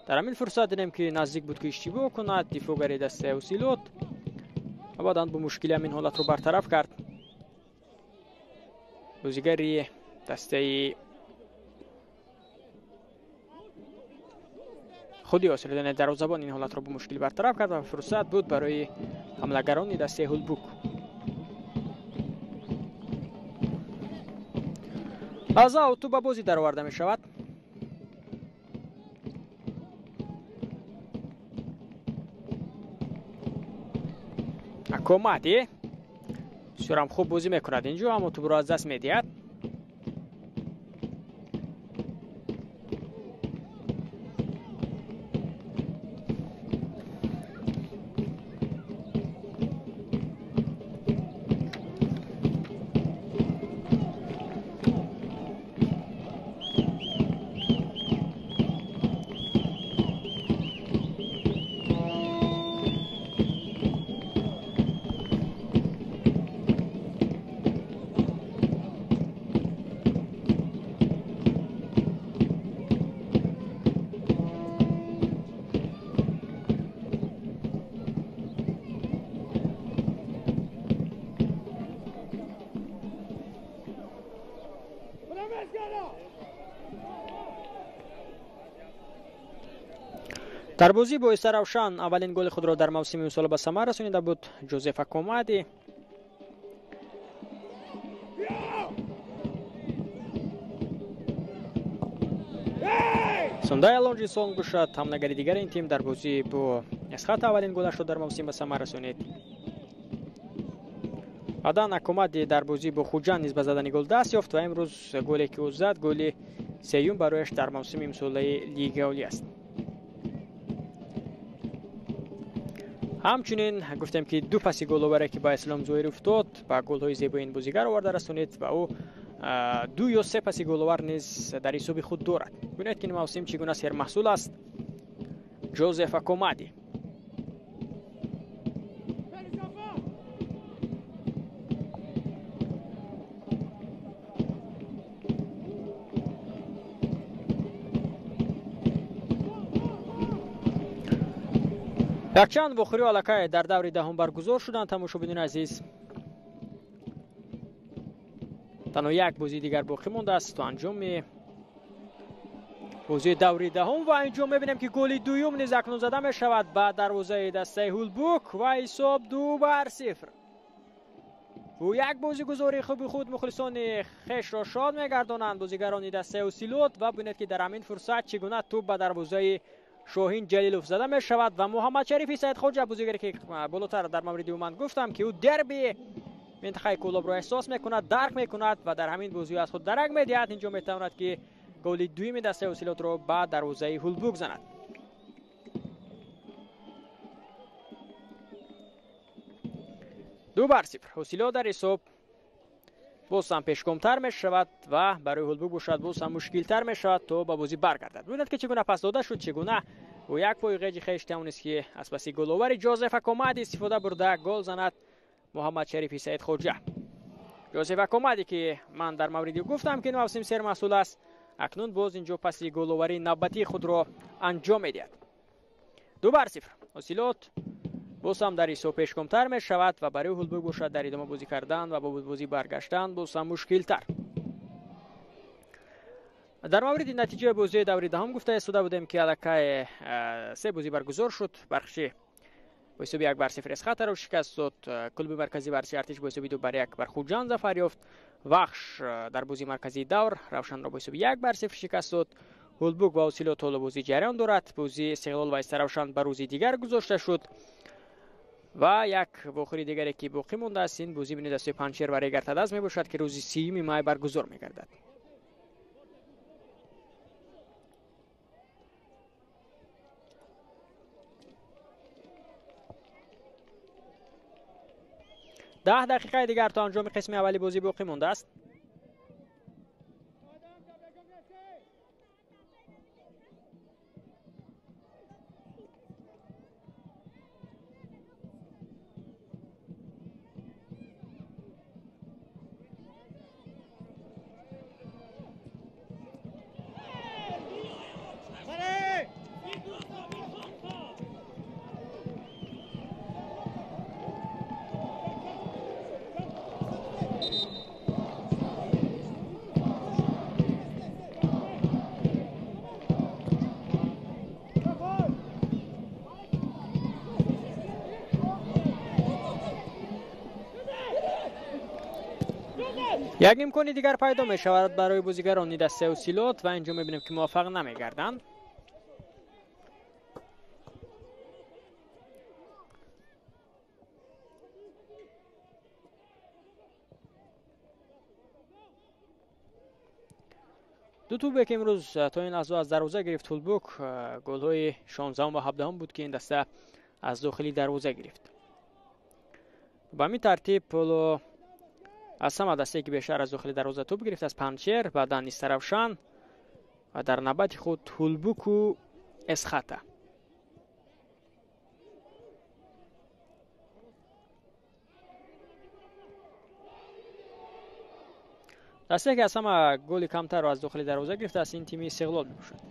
Дар ҳамин фурсат дидем, ки наздик буд, ки иштибоҳ кунад дифоъгари дастаи ҳосилот ва баъдан бо мушкилӣ ҳамин ҳолатро бартараф кард бозигари дастаи худи ҳосилот, яъне дарвозабон ин ҳолатро бо мушкилӣ бартараф кард ва фурсат буд барои ҳамлагарони дастаи Ҳулбук. Аз аут ба бозӣ дароварда мешавад. Акомади бисёрам хуб бозӣ мекунад инҷо, аммо тӯбро аз даст медиҳад. Дар бозӣ бо Равшан аввалин голи худро дар мавсими имсола ба самар расонида буд Ҷозеф Акомади. Сундай Алонҷи сон бошад ҳамлагари дигари ин тим дар бозӣ бо Эсхат аввалин голашро дар мавсим ба самар расонид. Баъдан Акомади дар бозӣ бо Хуҷанд низ ба задани гол даст ёфт ва имрӯз голе ки ӯ зад голи сеюм барояш дар мавсими имсолаи Лигаи Олӣ аст. Ҳамчунин гуфтем, ки ду паси головаре ки ба Ислом Зоиров дод ба голҳои зебои ин бозигар оварда расонид ва ӯ 2 ё 3 паси головар низ дар ҳисоби худ дорад. Бинед, ки ин мавсим чӣ гуна сермаҳсул аст Ҷозеф Акомади. Якчанд вохӯриҳо аллакай дар даври даҳум баргузор шуданд. Тамошобинони азиз, танҳо як бозии дигар боқӣ мондааст то анҷоми бозии даври даҳум ва инҷо мебинем, ки голи дуюм низ акнун зада мешавад ба дарвозаи дастаи Ҳулбук ва ҳисоб 2-0. Бо як бозигузории хуби худ мухлисони хешро шод мегардонанд бозигарони дастаи ҳосилот ва бинед, ки дар ҳамин фурсат чӣ гуна тӯб ба дарвозаи Шоҳин Ҷалилов зада мешавад ва Муҳаммад Шарифи Саидхоҷа, бозигаре ки болотар дар мавриди ӯ ман гуфтам, ки ӯ дерби минтақаи Кӯлобро эҳсос мекунад, дарк мекунад ва дар ҳамин бозӣ аз худ дарак медиҳад. Инҷо метавонад, ки голи дуюми дастаи ҳосилотро ба дарвозаи Ҳулбук занад. 2-0 ҳосилот дар ҳисоб Боз ҳам пешгомтар мешавад ва барои Ҳулбук бошад боз ҳам мушкилтар мешавад то ба бозӣ баргардад. Бибинед ки чӣ гуна пас дода шуд, чӣ гуна бо як пои ғеҷи хеш тавонист ки аз паси головари Ҷозеф Акомади истифода бурда гол занад Муҳаммад Шарифи Саид Хоҷа. Ҷозеф Акомади ки ман дар мавриди гуфтам ки ин мавсим сермасъул аст, акнун боз инҷо паси головарии навбатии худро анҷом медиҳад. 2-0. Ҳосилот боз ҳам дар ҳисоб пешгомтар мешавад ва барои Ҳулбук бошад дар идома бозӣ кардан ва бо бозӣ баргаштан боз ҳам мушкилтар. Дар мавриди натиҷаи бозии даври даҳум гуфта истода будем ки аллакай се бозӣ баргузор шуд. Бархши бо ҳисоби 1-0 Эсхатаро шикаст дод. Клуби марказии варзиши Артиш бо ҳисоби 2-1 бар Хуҷанд зафар ёфт. Вахш дар бозии марказии давр Равшанро бо ҳисоби 1-0 шикаст дод. Ҳулбук ва Ҳосилот ҳоло бозӣ ҷараён дорад. Бозии Истиқлол ва Истаравшан ба рӯзи дигар гузошта шуд. Ва як вохӯри дигаре ки боқӣ мондааст, ин бозии байни дастаи Панҷшер ва Регар-ТадАЗ мебошад ки рӯзи 30 май баргузор мегардад. Даҳ дақиқаи дигар то анҷоми қисми аввали бозӣ боқӣ мондааст. Як имкони дигар пайдо мешавад барои бозигарони дастаи Ҳосилот ва инҷо мебинем ки муваффақ намегарданд. Ду тӯбе ки имрӯз то ин лаҳза аз дарвоза гирифт Ҳулбук, голҳои 16 ва 17 буд ки ин даста аз дохили дарвоза гирифт. Ба ҳамин тартиб ҳоло аз ҳама дастае ки бештар аз дохили дарвоза тӯб гирифт аз Панҷшер, баъдан Истаравшан ва дар навбати худ Ҳулбуку Эсхата. Дастае ки аз ҳама голи камтарро аз дохили дарвоза гирифтааст ин тими Истиқлол мебошад.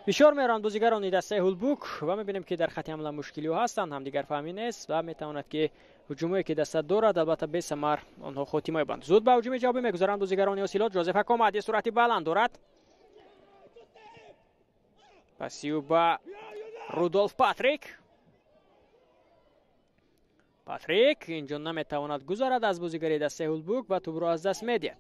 Фишор меоранд бозигарони дастаи Ҳулбук ва мебинем ки дар хати ҳамла мушкилиҳо ҳастанд, ҳамдигарфаҳмӣ нест ва метавонад ки ҳуҷумое ки даста дорад албатта бесамар онҳо хотима ёбанд. Зуд ба ҳуҷуми ҷавобӣ мегузаранд бозигарони Ҳосилот. Ҷозеф Акомади суръати баланд дорад. Пасиу ба Рудолф Патрик. Патрик инҷо наметавонад гузарад аз бозигари дастаи Ҳулбук ва тӯбро аз даст медиҳад.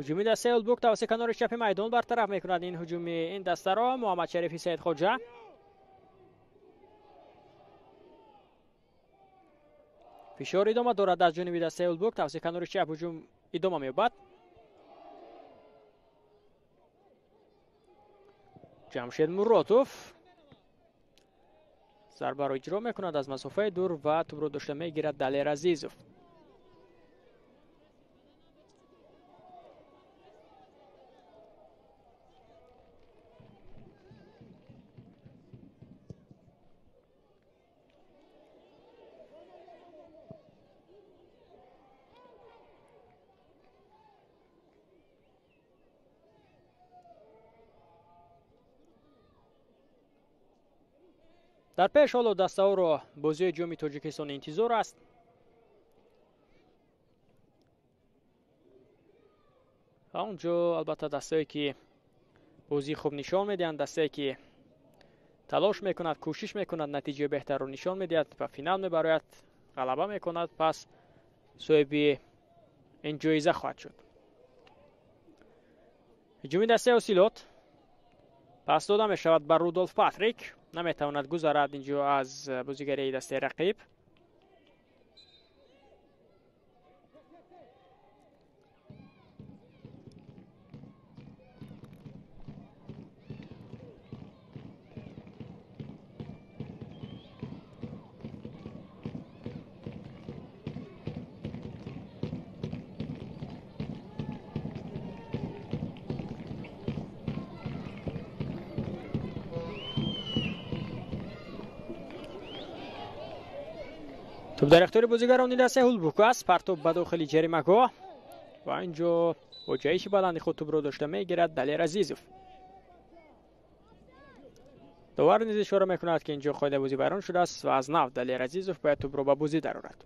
Ҳуҷуми дастаи Ҳулбук тавассути канори чапи майдон бартараф мекунад ин ҳуҷуми ин дастаро Муҳаммад Шарифи Саид Хоҷа. Фишор идома дорад аз ҷониби дастаи Ҳулбук, тавассути канори чап ҳуҷум идома меёбад. Ҷамшед Муротов зарбаро иҷро мекунад аз масофаи дур ва тӯбро дошта мегирад Далер Азизов. Дар пеш ҳоло дастаҳоро бозиҳои ҷоми Тоҷикистон интизор аст. Ва онҷо албатта дастае ки бозии хуб нишон медиҳанд, дастае ки талош мекунад, кӯшиш мекунад, натиҷаи беҳтарро нишон медиҳад ва финал мебарояд, ғалаба мекунад, пас соҳиби ин ҷоиза хоҳад шуд. Ҳуҷуми дастаи Ҳосилот пас дода мешавад ба Рудолф Патрик. Наметавонад гузарад инҷо аз бозигари дастаи рақиб. Топ дар ихтиёри бозигарони дастаи Ҳулбук аст. Партоб ба дохили ҷаримагоҳ ва инҷо бо ҷаҳиши баланди худ тӯбро дошта мегирад Далер Азизов. Довар низ ишора мекунад, ки инҷо қоидаи бозӣ вайрон шудааст ва аз нав Далер Азизов бояд тӯбро ба бозӣ дарорад.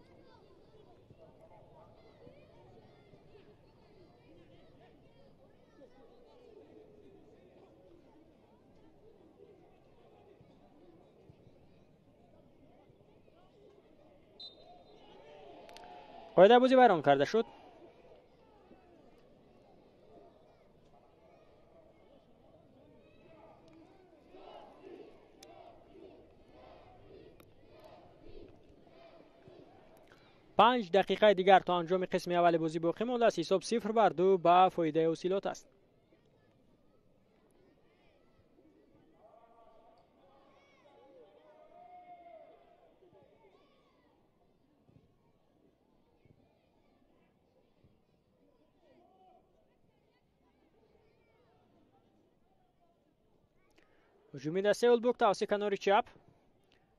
Қоидаи бозӣ вайрон карда шуд. Панҷ дақиқаи дигар то анҷоми қисми аввали бозӣ боқӣ мондааст. Ҳисоб 0-2 ба фоидаи Ҳосилот аст. Ҳуҷуми дастаи Ҳулбук тавассути канори чап.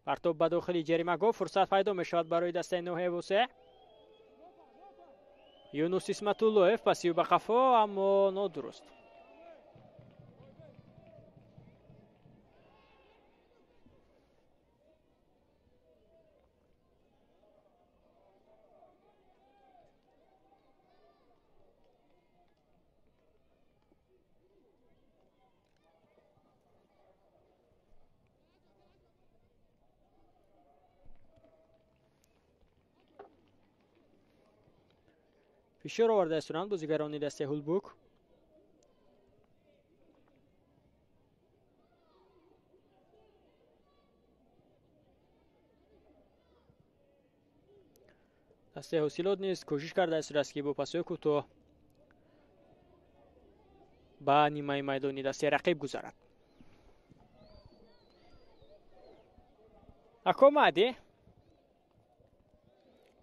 Партоб ба дохили ҷаримагоҳ. Фурсат пайдо мешавад барои дастаи ноҳияи Восеъ. Юнус Исматуллоев пасию ба қафо, аммо нодуруст. Фишор оварда истоданд бозигарони дастаи Ҳулбук. Дастаи Ҳосилот низ кӯшиш карда истодааст, ки бо пасҳои кӯтоҳ ба нимаи майдони дастаи рақиб гузарад. Акомади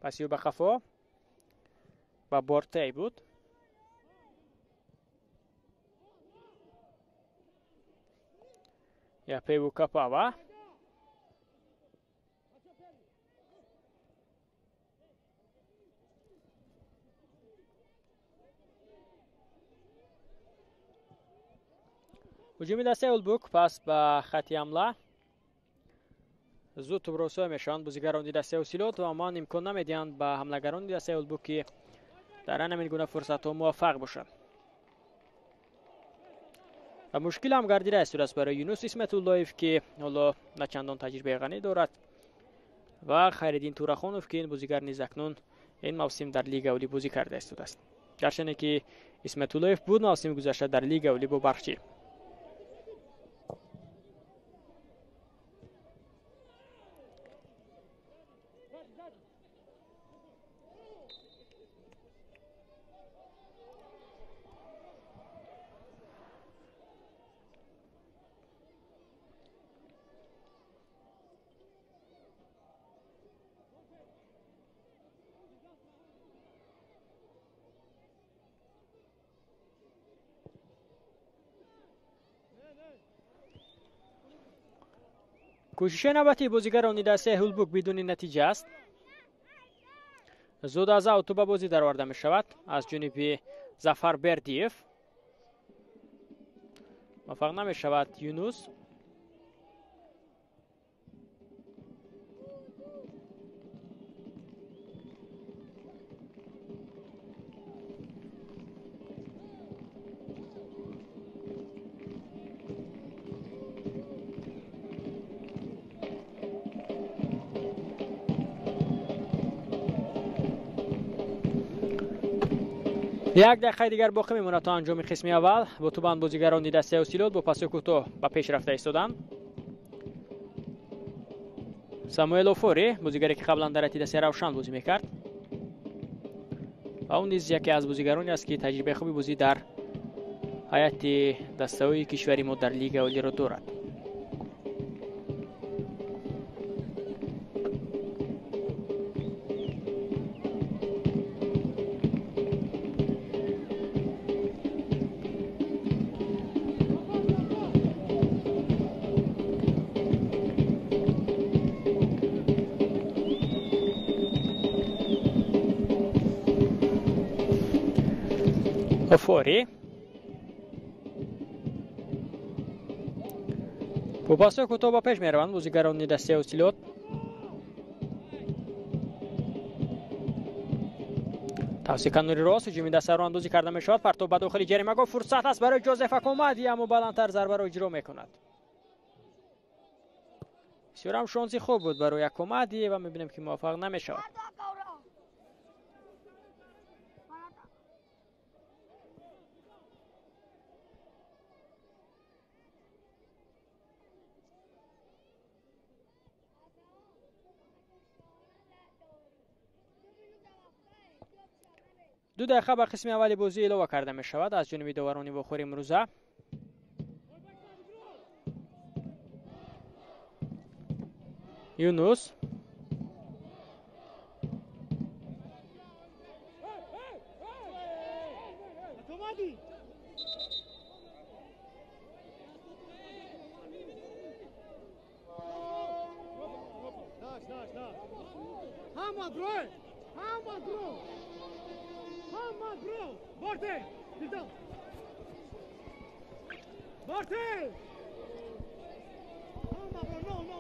пасию ба қафо ба Бортей буд. Япеву Капава. Ҳуҷуми дастаи Ҳулбук пас ба хати ҳамла. Зуд тӯбро соя мешаванд бозигарони дастаи Ҳосилот ва ман имкон намедиҳанд ба ҳамлагарони дастаи Ҳулбук, ки дар ҳамин гуна фурсатҳо муваффақ бошанд. Ва мушкил ҳам гардида истодааст барои Юнус Исматуллоев, ки ҳоло на чандон таҷрибаи ғанӣ дорад, ва Хайриддин Турахонов, ки ин бозигар низ акнун ин мавсим дар Лига Олӣ бозӣ карда истодааст. Гарчанде ки Исматуллоев буд мавсими гузашта дар Лига Олӣ бо Бархчӣ. Кӯшиши навбатии бозигарони дастаи Ҳулбук бидуни натиҷа аст. Зуд аз аут ба бозӣ дароварда мешавад аз ҷониби Зафар Бердиев. Муваффақ намешавад Юнус. Як дақиқаи дигар боқӣ мемонад то анҷоми қисми аввал. Бо тубанд бозигарони дастаи Ҳосилот бо паси кӯтоҳ ба пеш рафта истоданд. Самуэл Офори, бозигаре ки қаблан дар ҳайати дастаи Равшан бозӣ мекард ва ӯ низ яке аз бозигароне аст, ки таҷрибаи хуби бозӣ дар ҳайати дастаҳои кишвари мо дар Лигаи Олиро дорад. Офори бо пасҳои кӯтоҳ ба пеш мераванд бозигарони дастаи Ҳосилот. Тавсии канори рост ҳуҷуми дастаро андозӣ карда мешавад. Партоб ба дохили ҷаримагоҳ, фурсат аст барои Ҷозеф Акомади, аммо баландтар зарбаро иҷро мекунад. Бисёрам шонси хуб буд барои Акомади ва мебинем, ки муваффақ намешавад. Ду дақиқа ба қисми аввали бозӣ илова карда мешавад аз ҷониби доварони вохӯри имрӯза. Юнус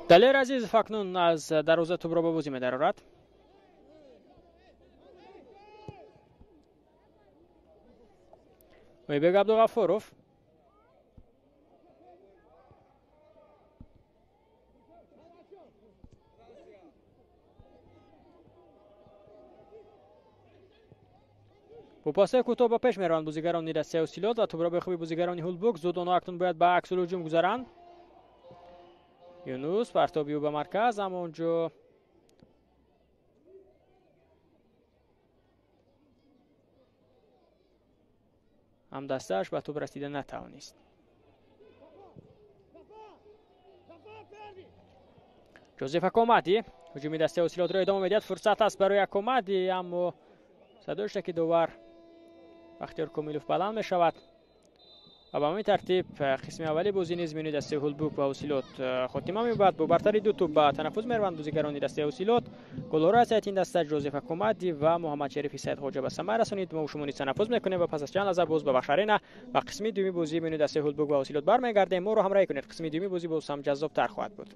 Далер Азизов акнун аз дарвоза тӯбро ба бозӣ медарорад. Ойбек Абдуғафуров бо пасҳои кӯтоҳ ба пеш мераванд бозигарони дастаи Ҳосилот ва тӯбро ба хуби бозигарони Ҳулбук. Зуд онҳо акнун бояд ба аксулҳуҷум гузаранд. Юнус партоби ӯ ба марказ, аммо онҷо ҳамдастааш ба тӯб расида натавонист. Ҷозеф Акомади ҳуҷуми дастаи Ҳосилотро идома медиҳад. Фурсат аст барои Акомади, аммо садои штаки довар Бахтиёр Комилов баланд мешавад ва ба ҳамин тартиб қисми аввали бозӣ низ миёни дастаи Ҳулбук ва Ҳосилот хотима меёбад. Бо бартари ду тӯб ба танаффус мераванд бозигарони дастаи Ҳосилот. Голҳоро аз ҳайати ин даста Ҷозеф Акомади ва Муҳаммадшарифи Саидхоҷа ба самар расонид. Мо шумо низ танаффус мекунем ва пас аз чанд лаҳза боз ба Вахш Арена ва қисми дуюми бозӣ миёни дастаи Ҳулбук ва Ҳосилот бармегардем. Моро ҳамроҳӣ кунед. Қисми дуюми бозӣ боз ҳам ҷаззобтар хоҳад буд.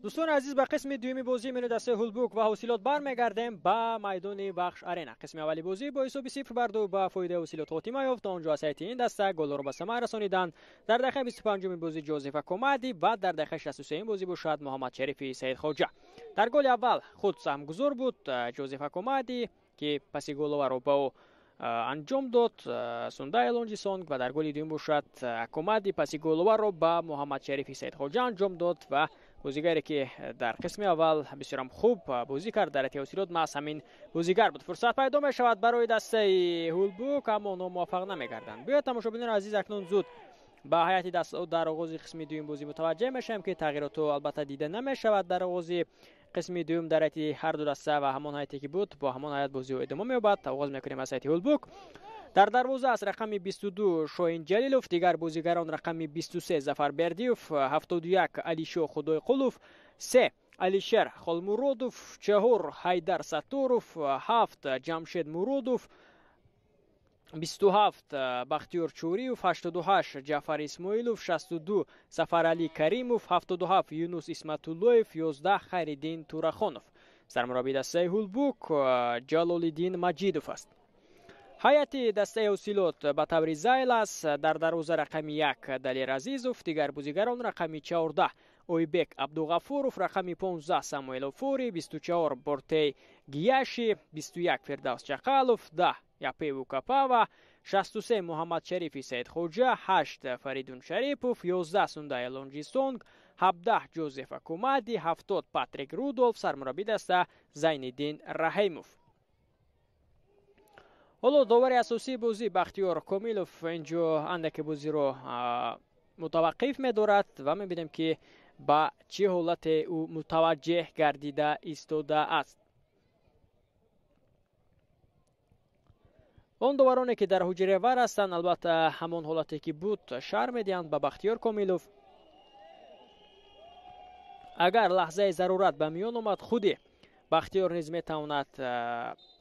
Дӯстони азиз, ба қисми дуюми бозии миёни дастаи Ҳулбук ва Ҳосилот бармегардем ба майдони Вахш Арена. Қисми аввали бозӣ бо ҳисоби 0-2 ба фоидаи Ҳосилот хотима ёфт. Он ҷо аз ҳайати ин даста голҳоро ба самар расониданд. Дар дақиқаи 25-уми бозӣ Ҷозеф Акомади ва дар дақиқаи 63-уми бозӣ бошад Муҳаммад Шарифи Саидхоҷа. Дар голи аввал худ саҳмгузор буд Ҷозеф Акомади, ки паси головаро ба ӯ анҷом дод Сундай Лонҷисонг, ва дар голи дуюм бошад Акомади паси головаро ба Муҳаммад Шарифи Саидхоҷа анҷом дод ва бозигаре ки дар қисми аввал бисёрам хуб бозӣ кард дар ҳайати Ҳосилот маҳз ҳамин бозигар буд. Фурсат пайдо мешавад барои дастаи Ҳулбук, аммо онҳо муваффақ намегарданд. Биёед, тамошобинони азиз, акнун зуд ба ҳайати даста дар оғози қисми дуюм бозӣ мутаваҷҷеҳ мешавем, ки тағйиротҳо албатта дида намешавад дар оғози қисми дуюм дар ҳайати ҳар ду даста ва ҳамон ҳайате ки буд бо ҳамон ҳайат бозиҳо идома меёбад. Оғоз мекунем аз ҳайати Ҳулбук. Дар дарвоза аст рақами 22 Шоҳин Ҷалилов, дигар бозигарон рақами 23 Зафар Бердиев, 71 Алишо Худойқулов, 3 Алишер Холмуродов, 4 Ҳайдар Сатторов, 7 Ҷамшед Муродов, 27 Бахтиёр Чӯриев, 88 Ҷафар Исмоилов, 62 Сафаралӣ Каримов, 77 Юнус Исматуллоев, 11 Хайриддин Турахонов. Сармураббии дастаи Ҳулбук Ҷалолиддин Маҷидов аст. Ҳайати дастаи Ҳосилот ба таври зайл аст. Дар дарвоза рақами 1 Далер Азизов, дигар бозигарон рақами 14 Ойбек Абдуғафуров, рақами 15 Самуэл Офури, 24 Бортей Гияши, 21 Фирдавс Чақалов, 10 Япеву Капава, 63 Муҳаммад Шарифи Саидхоҷа, 8 Фаридун Шарипов, 11 Сундай Лонҷисонг, 17 Ҷозеф Акумади, 70 Патрик Рудолф, сармураббии даста Зайниддин Раҳимов. Ҳоло довари асосии бозӣ Бахтиёр Комилов инҷо андаке бозиро мутаваққиф медорад ва мебинем, ки ба чӣ ҳолате ӯ мутаваҷҷеҳ гардида истодааст. Он довароне ки дар ҳуҷраи вар ҳастанд, албатта ҳамон ҳолате ки буд шарҳ медиҳанд ба Бахтиёр Комилов. Агар лаҳзаи зарурат ба миён омад, худи Бахтиёр низ метавонад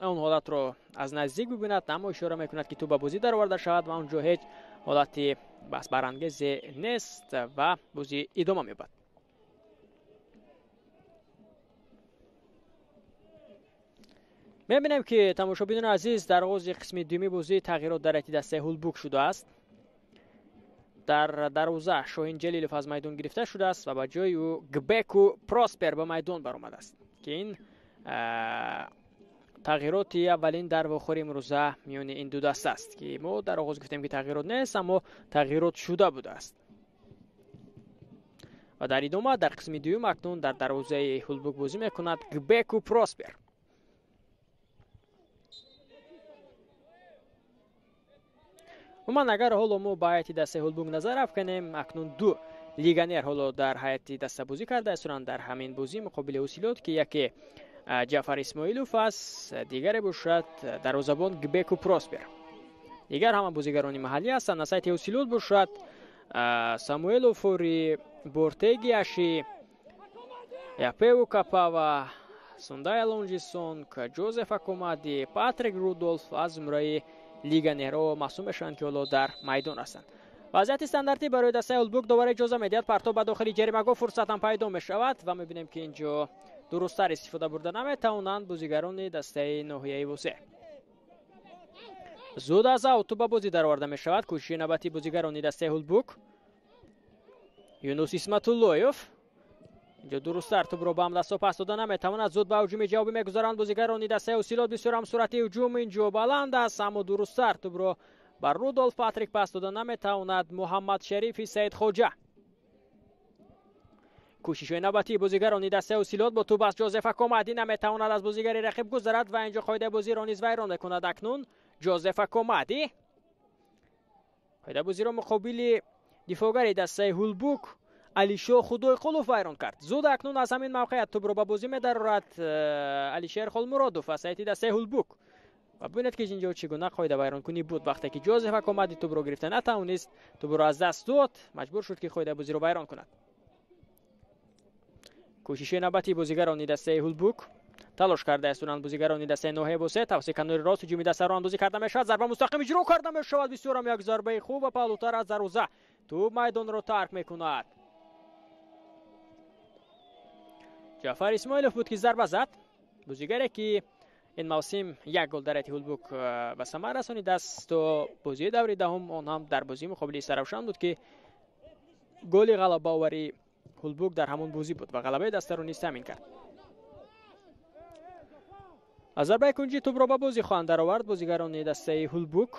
он ҳолатро аз наздик бибинад, аммо ишора мекунад, ки тӯб ба бозӣ дароварда шавад ва он ҷо ҳеҷ ҳолати баҳсбарангезе нест ва бозӣ идома меёбад. Мебинем, ки тамошобинони азиз, дар оғози қисми дуюми бозӣ тағйирот дар ҳайати дастаи Ҳулбук шудааст. Дар дарвоза Шоҳин Ҷалилов аз майдон гирифта шудааст ва ба ҷои ӯ Гбеку Проспер ба майдон баромадааст, ки ин тағйироти аввалин дар вохӯри имрӯза миёни ин ду даста аст, ки мо дар оғоз гуфтем, ки тағйирот нест, аммо тағйирот шуда будааст. Ва дар идома дар қисми дуюм акнун дар дарвозаи Ҳулбук бозӣ мекунад Гбеку Проспер. Умуман, агар ҳоло мо ба ҳайати дастаи Ҳулбук назар афканем, акнун ду легионер ҳоло дар ҳайати даста бозӣ карда истоданд дар ҳамин бозӣ муқобили Ҳосилот, ки яке Ҷафар Исмоилов аст, дигаре бошад дарвозабон Гбеку Проспер. Дигар ҳама бозигарони маҳаллӣ ҳастанд. Аз ҳайати Ҳосилот бошад Самуэл Офури, Бортегиаши, Япеву Капава, Сундай Лонҷисонг, Ҷозеф Акомади, Патрик Рудолф аз зумраи легионерҳо маҳсуб мешаванд, ки ҳоло дар майдон ҳастанд. Вазъияти стандартӣ барои дастаи Ҳулбук, довар иҷоза медиҳад партоб ба дохили ҷаримагоҳ, фурсат ҳам пайдо мешавад ва мебинем, ки инҷо дурусттар истифода бурда наметавонанд бозигарони дастаи ноҳияи Восеъ. Зуд аз аут тӯб ба бозӣ дароварда мешавад. Кӯшиши навбатии бозигарони дастаи Ҳулбук. Юнус Исматуллоев инҷо дурусттар тӯбро ба ҳамдастҳо пас дода наметавонад. Зуд ба ҳуҷуми ҷавобӣ мегузаранд бозигарони дастаи Ҳосилот. Бисёр ҳам суръати ҳуҷум инҷо баланд аст, аммо дурусттар тӯбро ба Рудолф Патрик пас дода наметавонад Муҳаммад Шарифи Саидхоҷа. Кӯшишҳои навбатии бозигарони дастаи Ҳосилот бо тӯб аз Ҷозеф Акомади, наметавонад аз бозигари рақиб гузарад ва инҷо қоидаи бозиро низ вайрон мекунад. Акнун Ҷозеф Акомади қоидаи бозиро муқобили дифоъгари дастаи Ҳулбук Алишо Худойқулов вайрон кард. Зуд акнун аз ҳамин мавқеият тӯбро ба бозӣ медарорад Алишер Холмуродов аз ҳайати дастаи Ҳулбук. Ва бибинед, ки инҷо чӣ гуна қоида вайронкунӣ буд. Вақте ки Ҷозеф Акомади тӯбро гирифта натавонист, тӯбро аз даст дод, маҷбур шуд, ки қоидаи бозиро вайрон кунад. Кӯшиши навбатии бозигарони дастаи Ҳулбук. Талош карда истоданд бозигарони дастаи ноҳияи Восеъ. Тавассути канори рост ҳуҷуми дастаро андозӣ карда мешавад. Зарба мустақим иҷро карда мешавад. Бисёрам як зарбаи хуб ва паҳлӯтар аз дарвоза. Тӯб майдонро тарк мекунад. Ҷаъфар Исмоилов буд ки зарба зад. Бозигаре ки ин мавсим як гол дар ҳайати Ҳулбук ба самар расонидааст то бозии даври даҳум, он ҳам дар бозии муқобили Саравшан буд ки голи ғалабаовари Ҳулбук дар ҳамон бозӣ буд ва ғалабаи дастаро низ таъмин кард. Аз зарбаи кунҷӣ тӯбро ба бозӣ хоҳанд даровард бозигарони дастаи Ҳулбук.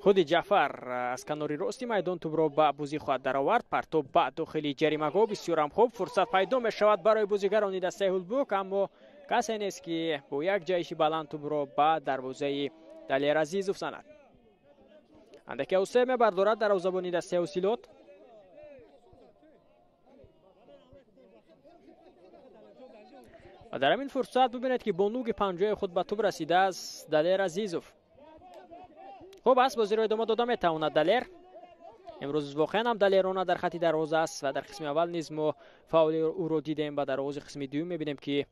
Худи Ҷаъфар аз канори рости майдон тӯбро ба бозӣ хоҳад даровард. Партоб ба дохили ҷаримагоҳ бисёрам хуб. Фурсат пайдо мешавад барои бозигарони дастаи Ҳулбук, аммо касе нест ки бо як ҷаҳиши баланд тӯбро ба дарвозаи Далер Азизов занад. Андаке усе мебардорад дарвозабони дастаи Ҳосилот. Ва дар ҳамин фурсат бубинед ки бо нуги панҷои худ ба тӯб расидааст Далер Азизов. Хуб аст, бозиро идома дода метавонад Далер. Имрӯз воқеан ҳам далерона дар хати дарвоза аст ва дар қисми аввал низ мо фаъоли ӯро дидем ва дар оғози қисми дуюм мебинем ки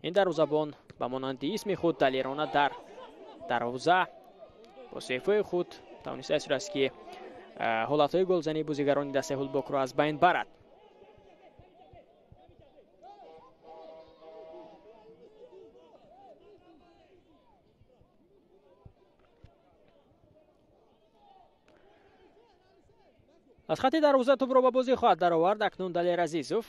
ин дарвозабон ба монанди исми худ далерона дар дарвоза бо сефои худ тавонистааст ки ҳолатҳои голзании бозигарони дастаи Ҳулбукро аз байн барад. Аз хати дарвоза тӯбро ба бозӣ хоҳад даровард акнун Далер Азизов.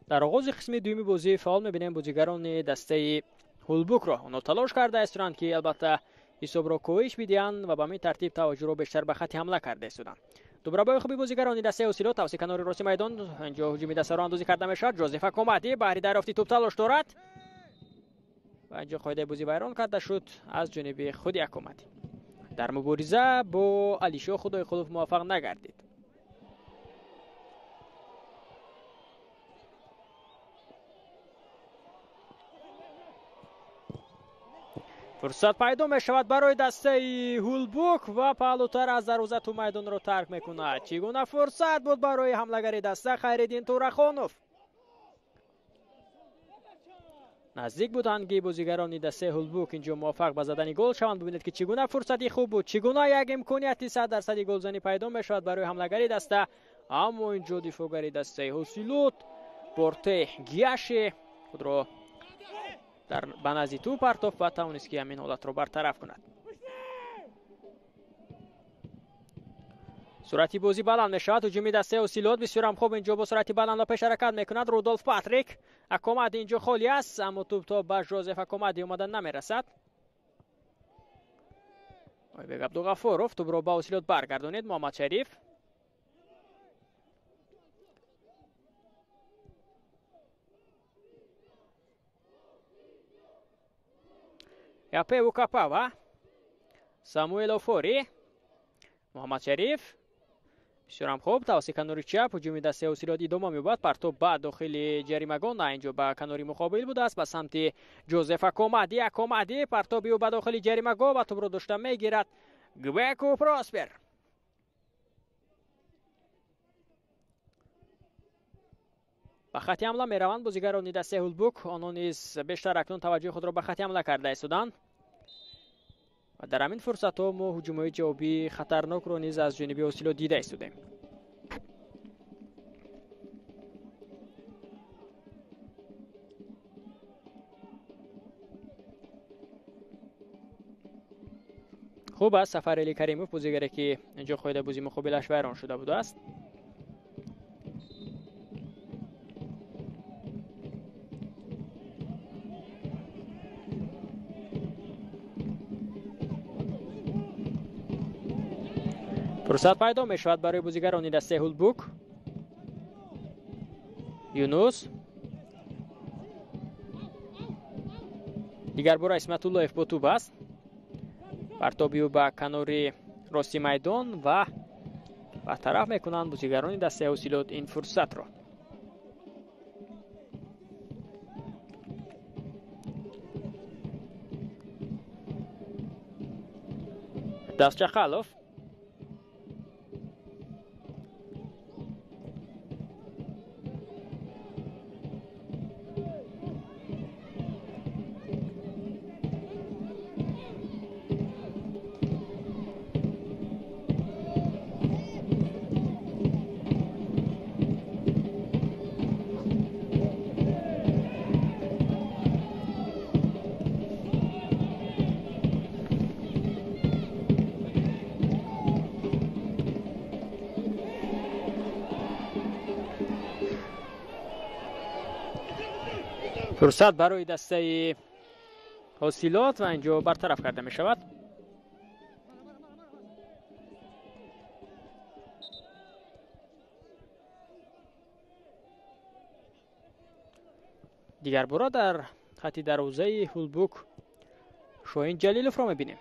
Дар оғози қисми дуюми бозӣ фаъол мебинем бозигарони дастаи Ҳулбукро. Онҳо талош карда истоданд ки албатта ҳисобро коҳиш бидиҳанд ва ба ҳамин тартиб таваҷҷӯҳро бештар ба хати ҳамла карда истоданд. Дубрабои хуби бозигарони дастаи Ҳосилот тавассути канори рости майдон инҷо ҳуҷуми дастаро андозӣ карда мешавад. Ҷозеф Акомади баҳри дарёфти тӯб талош дорад ва инҷо қоидаи бозӣ вайрон карда шуд аз ҷониби худи Акомади. Дар мубориза бо Алишо Худойқулов муваффақ нагардид. Фурсат пайдо мешавад барои дастаи Ҳулбук ва паҳлӯтар аз дарвоза ту майдонро тарк мекунад. Чӣ гуна фурсат буд барои ҳамлагари даста Хайриддин Турахонов. Наздик буданд ки бозигарони дастаи Ҳулбук инҷо муваффақ ба задани гол шаванд. Бубинед ки чӣ гуна фурсати хуб буд, чӣ гуна як имконияти 100% голзанӣ пайдо мешавад барои ҳамлагари даста, аммо инҷо дифоъгари дастаи Ҳосилот Борте Гиаше худро ба назди тӯб партофт ва тавонист ки ҳамин ҳолатро бартараф кунад. Суръати бозӣ баланд мешавад. Ҳуҷуми дастаи Ҳосилот бисёрам хуб инҷо бо суръати баланд ба пеш ҳаракат мекунад. Рудолф Патрик. Акомади инҷо холӣ аст, аммо тӯб то ба Жозеф Акомади омада намерасад. Ойбек Абдуғафуров тӯбро ба Ҳосилот баргардонид. Муҳаммад Шариф. Япе Укапава, Самуэл Офори, Муҳаммад Шариф. Бисёрам хуб тавассути канори чап ҳуҷуми дастаи Ҳосилот идома меёбад. Партоб ба дохили ҷаримагоҳ, на инҷо ба канори муқобил будааст, ба самти Ҷозеф Акомади. Акомади партоби ӯ ба дохили ҷаримагоҳ ва тӯбро дошта мегирад Гвеку Проспер. Ба хати ҳамла мераванд бозигарони дастаи Ҳулбук. Онҳо низ бештар акнун таваҷҷӯҳи худро ба хати ҳамла карда истоданд ва дар ҳамин фурсатҳо мо ҳуҷумҳои ҷавобии хатарнокро низ аз ҷониби Ҳосилот дида истодем. Хуб аст Сафарали Каримов, бозигаре ки инҷо қоидаи бозии муқобилаш вайрон шуда будааст. Фурсат пайдо мешавад барои бозигарони дастаи Ҳулбук. Юнус. Дигар бора Исматуллоев бо тӯб аст. Партоби ӯ ба канори рости майдон ва бартараф мекунанд бозигарони дастаи Ҳосилот ин фурсатро. Дастчақалов. Фурсат барои дастаи Ҳосилот ва инҷо бартараф карда мешавад. Дигар бора дар хати дарвозаи Ҳулбук Шоҳин Ҷалиловро мебинем.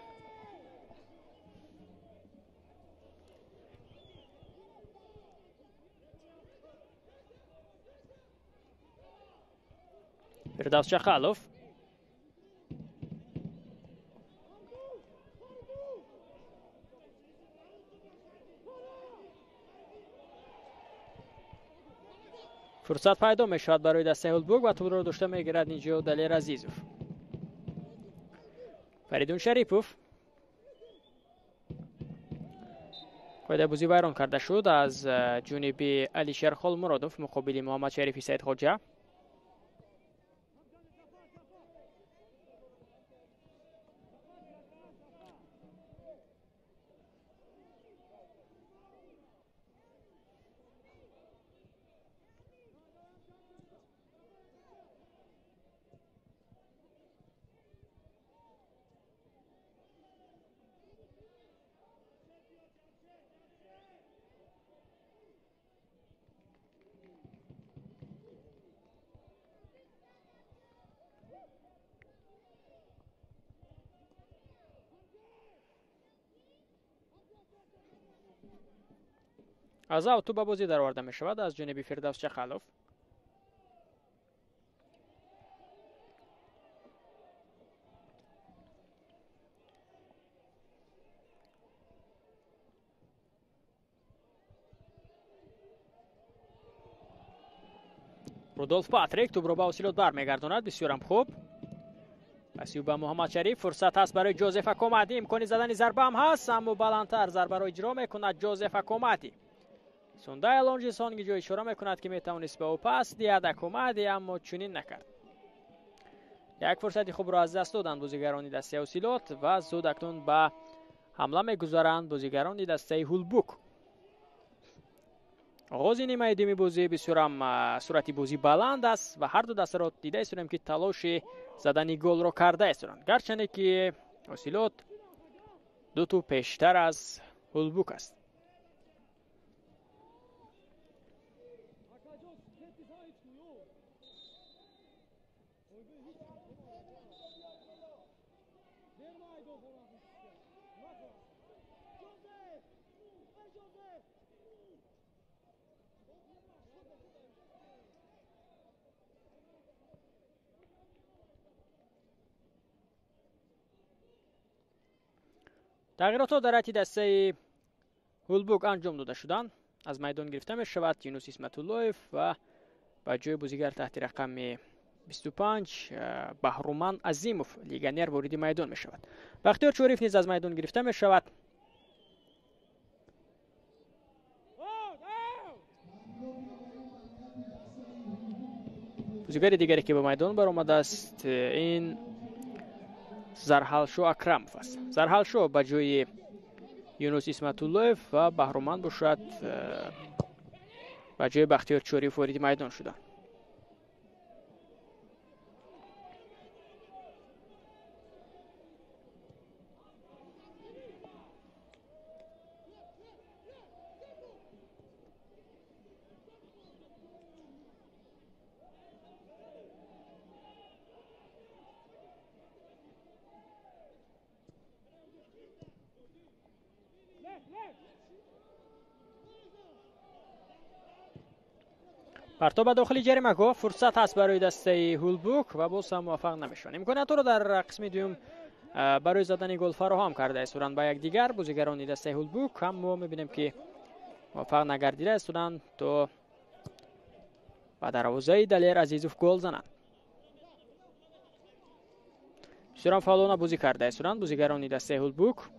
Фирдавс Чақалов. Фурсат пайдо мешавад барои дастаи Ҳулбук ва тӯбро дошта мегирад инҷо Далер Азизов. Фаридун Шарипов. Қоидаи бозӣ вайрон карда шуд аз ҷониби Алишер Холмуродов муқобили Муҳаммад Шарифи Саидхоҷа. Аз ав тӯб ба бозӣ дароварда мешавад аз ҷониби Фирдавс Чақалов. Рудолф Патрик тӯбро ба Ҳосилот бармегардонад. Бисёрам хуб. Паси ба Муҳаммад Шариф. Фурсат ҳаст барои Ҷозеф Акомади. Имкони задани зарба ҳам ҳаст, аммо баландтар зарбаро иҷро мекунад Ҷозеф Акомади. Сундай Алонжи Сонги ҷо ишора мекунад, ки метавонист ба ӯ пас диҳад Акомади, аммо чунин накард. Як фурсати хубро аз даст доданд бозигарони дастаи Ҳосилот ва зуд акнун ба ҳамла мегузаранд бозигарони дастаи Ҳулбук. Оғози нимаи дуюми бозӣ бисёрам суръати бозӣ баланд аст ва ҳар ду дастаро дида истодем, ки талоши задани голро карда истоданд. Гарчанде ки Ҳосилот ду тӯб пештар аз Ҳулбук аст. Тағйиротҳо дар ҳайати дастаи Ҳулбук анҷом дода шуданд. Аз майдон гирифта мешавад Юнус Исматуллоев ва ба ҷои бозигар таҳти рақами 25 Баҳруман Азимов легионер вориди майдон мешавад. Бахтиёр Чориф низ аз майдон гирифта мешавад. Бозигари дигаре ки ба майдон баромадааст ин Зарҳалшо Акрамов аст. Зарҳалшо ба ҷои Юнус Исматуллоев ва Баҳруман бошад ба ҷои Бахтиёр Чориев вориди майдон шуданд. Партоб ба дохили ҷаримагоҳ. Фурсат ҳаст барои дастаи Ҳулбук ва боз ҳам муваффақ намешаванд. Имкониятҳоро дар қисми дуюм барои задани гол фароҳам карда истоданд ба якдигар бозигарони дастаи Ҳулбук, аммо мебинем ки муваффақ нагардида истоданд то ба дарвозаи Далер Азизов гол зананд. Бисёрам фаъолона бозӣ карда истоданд бозигарони дастаи Ҳулбук.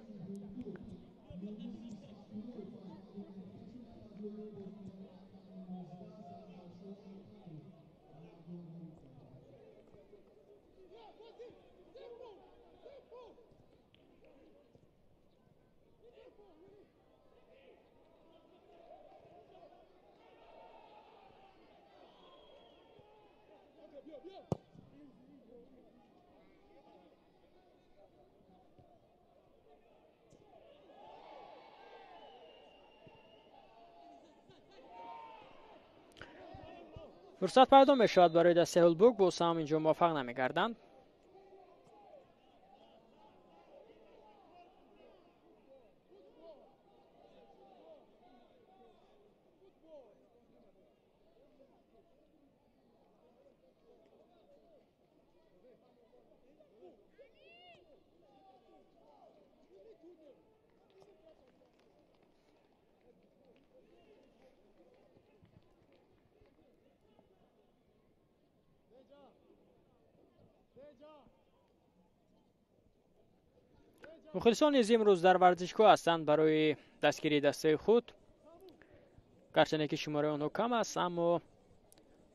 Фурсат пайдо мешавад барои дастаи Ҳулбук, боз ҳам инҷо муваффақ намегарданд. Мухлисон низ имрӯз дар варзишгоҳ ҳастанд барои дастгирии дастаи худ. Гарчанде ки шумораи онҳо кам аст, аммо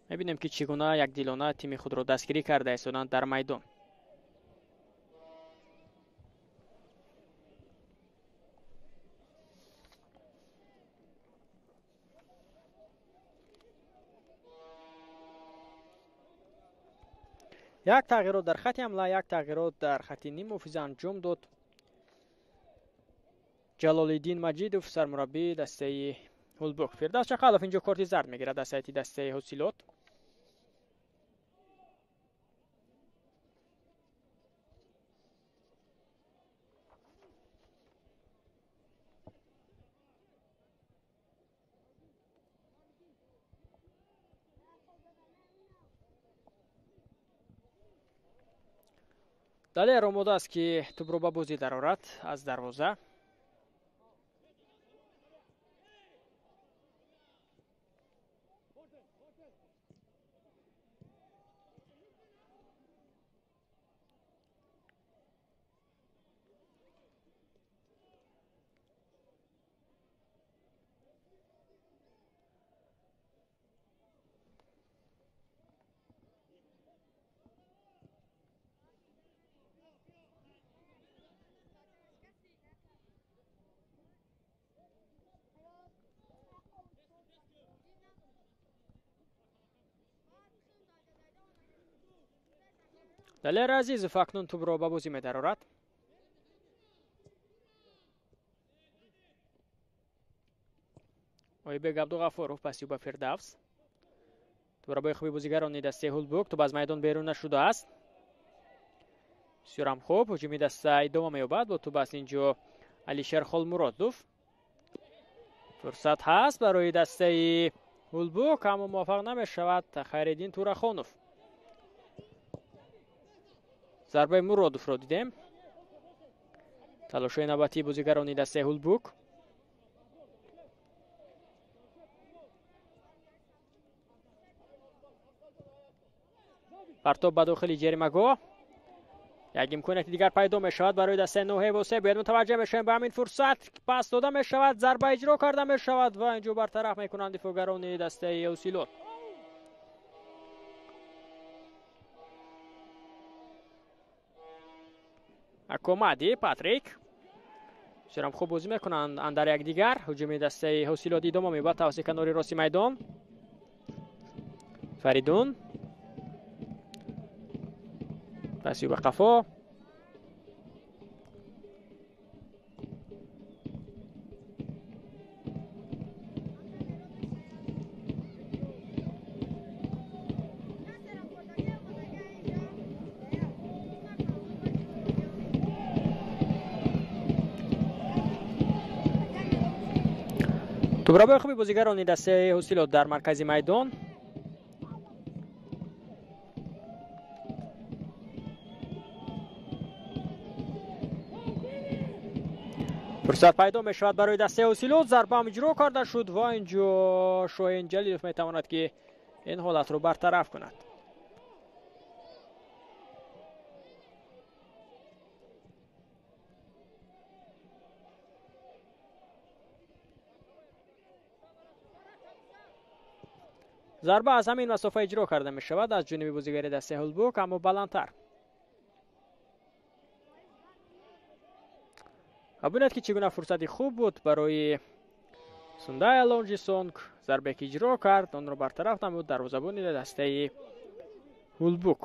мебинем ки чӣ гуна якдилона тими худро дастгирӣ карда истоданд дар майдон. Як тағйирот дар хати ҳамла, як тағйирот дар хати ниммуҳофиза анҷом дод Ҷалолиддин Маҷидов, сармураббии дастаи Ҳулбук. Фирдавс Чақалов инҷо корти зард мегирад аз ҳайати дастаи Ҳосилот. Далер омода аст ки тӯбро ба бозӣ дарорад аз дарвоза. Далер Азизов акнун тӯбро ба бозӣ медарорад. Ойбек Абдуғафуров паси ба Фирдавс. Тӯбрабои хуби бозигарони дастаи Ҳулбук, тӯб аз майдон берун нашудааст. Бисёрам хуб, ҳуҷуми даста идома меёбад. Бо тӯб аст инҷо Алишер Холмуродов. Фурсат ҳаст барои дастаи Ҳулбук, аммо муваффақ намешавад Хайриддин Турахонов. Зарбаи Муродовро дидем. Талошҳои навбатии бозигарони дастаи Ҳулбук. Партоб ба дохили ҷаримагоҳ. Як имконияти дигар пайдо мешавад барои дастаи ноҳияи Восеъ. Бояд мутаваҷҷеҳ мешавем ба ҳамин фурсат. Пас дода мешавад, зарба иҷро карда мешавад ва инҷо бартараф мекунанд дифоъгарони дастаи Ҳосилот. Акомади Патрик бисёрам хуб бозӣ мекунанд андар якдигар. Ҳуҷуми дастаи Ҳосилот идома меёбад тавассути канори рости майдон. Фаридун паси ба қафо. Тӯбрабои хуби бозигарони дастаи Ҳосилот дар маркази майдон. Фурсат пайдо мешавад барои дастаи Ҳосилот. Зарба ҳам иҷро карда шуд ва инҷо Шоҳин Ҷалилов метавонад ки ин ҳолатро бартараф кунад. Зарба аз ҳамин масофа иҷро карда мешавад аз ҷониби бозигари дастаи Ҳулбук, аммо баландтар. Ва бинед ки чӣ гуна фурсати хуб буд барои Сундай Лонҷисонг. Зарбе ки иҷро кард, онро бартараф намуд дарвозабони дастаи Ҳулбук.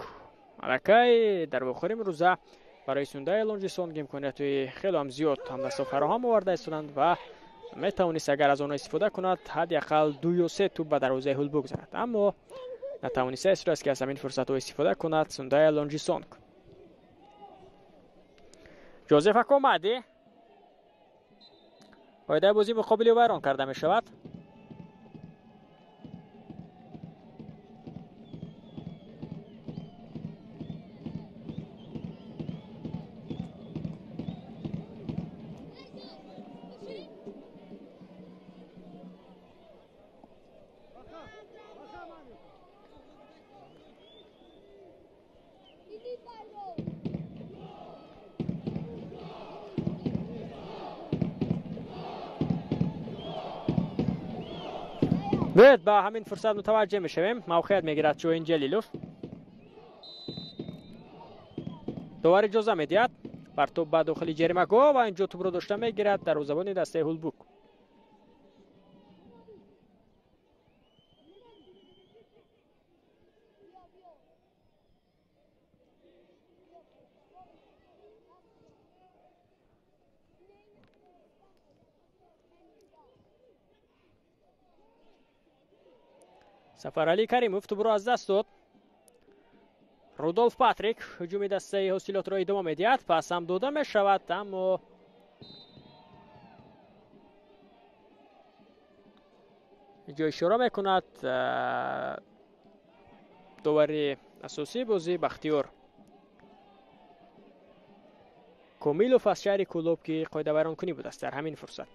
Аллакай дар вохӯри имрӯза барои Сундай Лонҷисонг имкониятҳои хеле ҳам зиёд ҳамдастҳо фароҳам оварда истоданд ва метавонист агар аз онҳо истифода кунад ҳадди ақал 2 ё 3 тӯб ба дарвозаи Ҳулбук занад, аммо Натавонистааст ки аз ҳамин фурсатҳо истифода кунад Сундая Лонҷисонг. Ҷозеф Акомади қоидаи бозӣ муқобили вайрон карда мешавад. Биёед ба ҳамин фурсат мутаваҷҷеҳ мешавем. Мавқеият мегирад Шоҳин Ҷалилов. Довар иҷоза медиҳад. Партоб ба дохили ҷаримагоҳ ва инҷо тӯбро дошта мегирад дарвозабони дастаи Ҳулбук. Сафаралӣ Каримов тӯбро аз даст дод. Рудолф Патрик ҳуҷуми дастаи ҳосилотро идома медиҳад. Пас ҳам дода мешавад, аммо инҷо ишора мекунад довари асосии бозӣ Бахтиёр Комилов аз шаҳри Кӯлоб, ки қоидавайронкунӣ будааст дар ҳамин фурсат.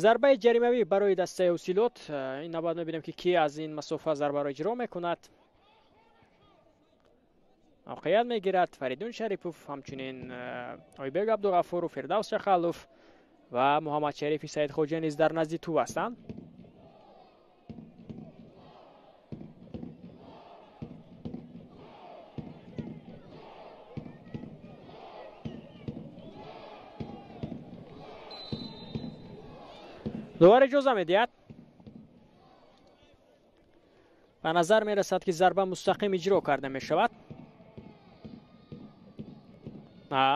Зарбаи ҷаримавӣ барои дастаи Ҳосилот. Ин навбат мебинем, ки ки аз ин масофа зарбаро иҷро мекунад. Мавқеият мегирад Фаридун Шарипов, ҳамчунин Ойбек Абдуғафуров, Фирдавс Шахалов ва Муҳаммадшарифи Саидхоҷа низ дар назди тӯб ҳастанд. Довар иҷоза медиҳад. Ба назар мерасад, ки зарба мустақим иҷро карда мешавад.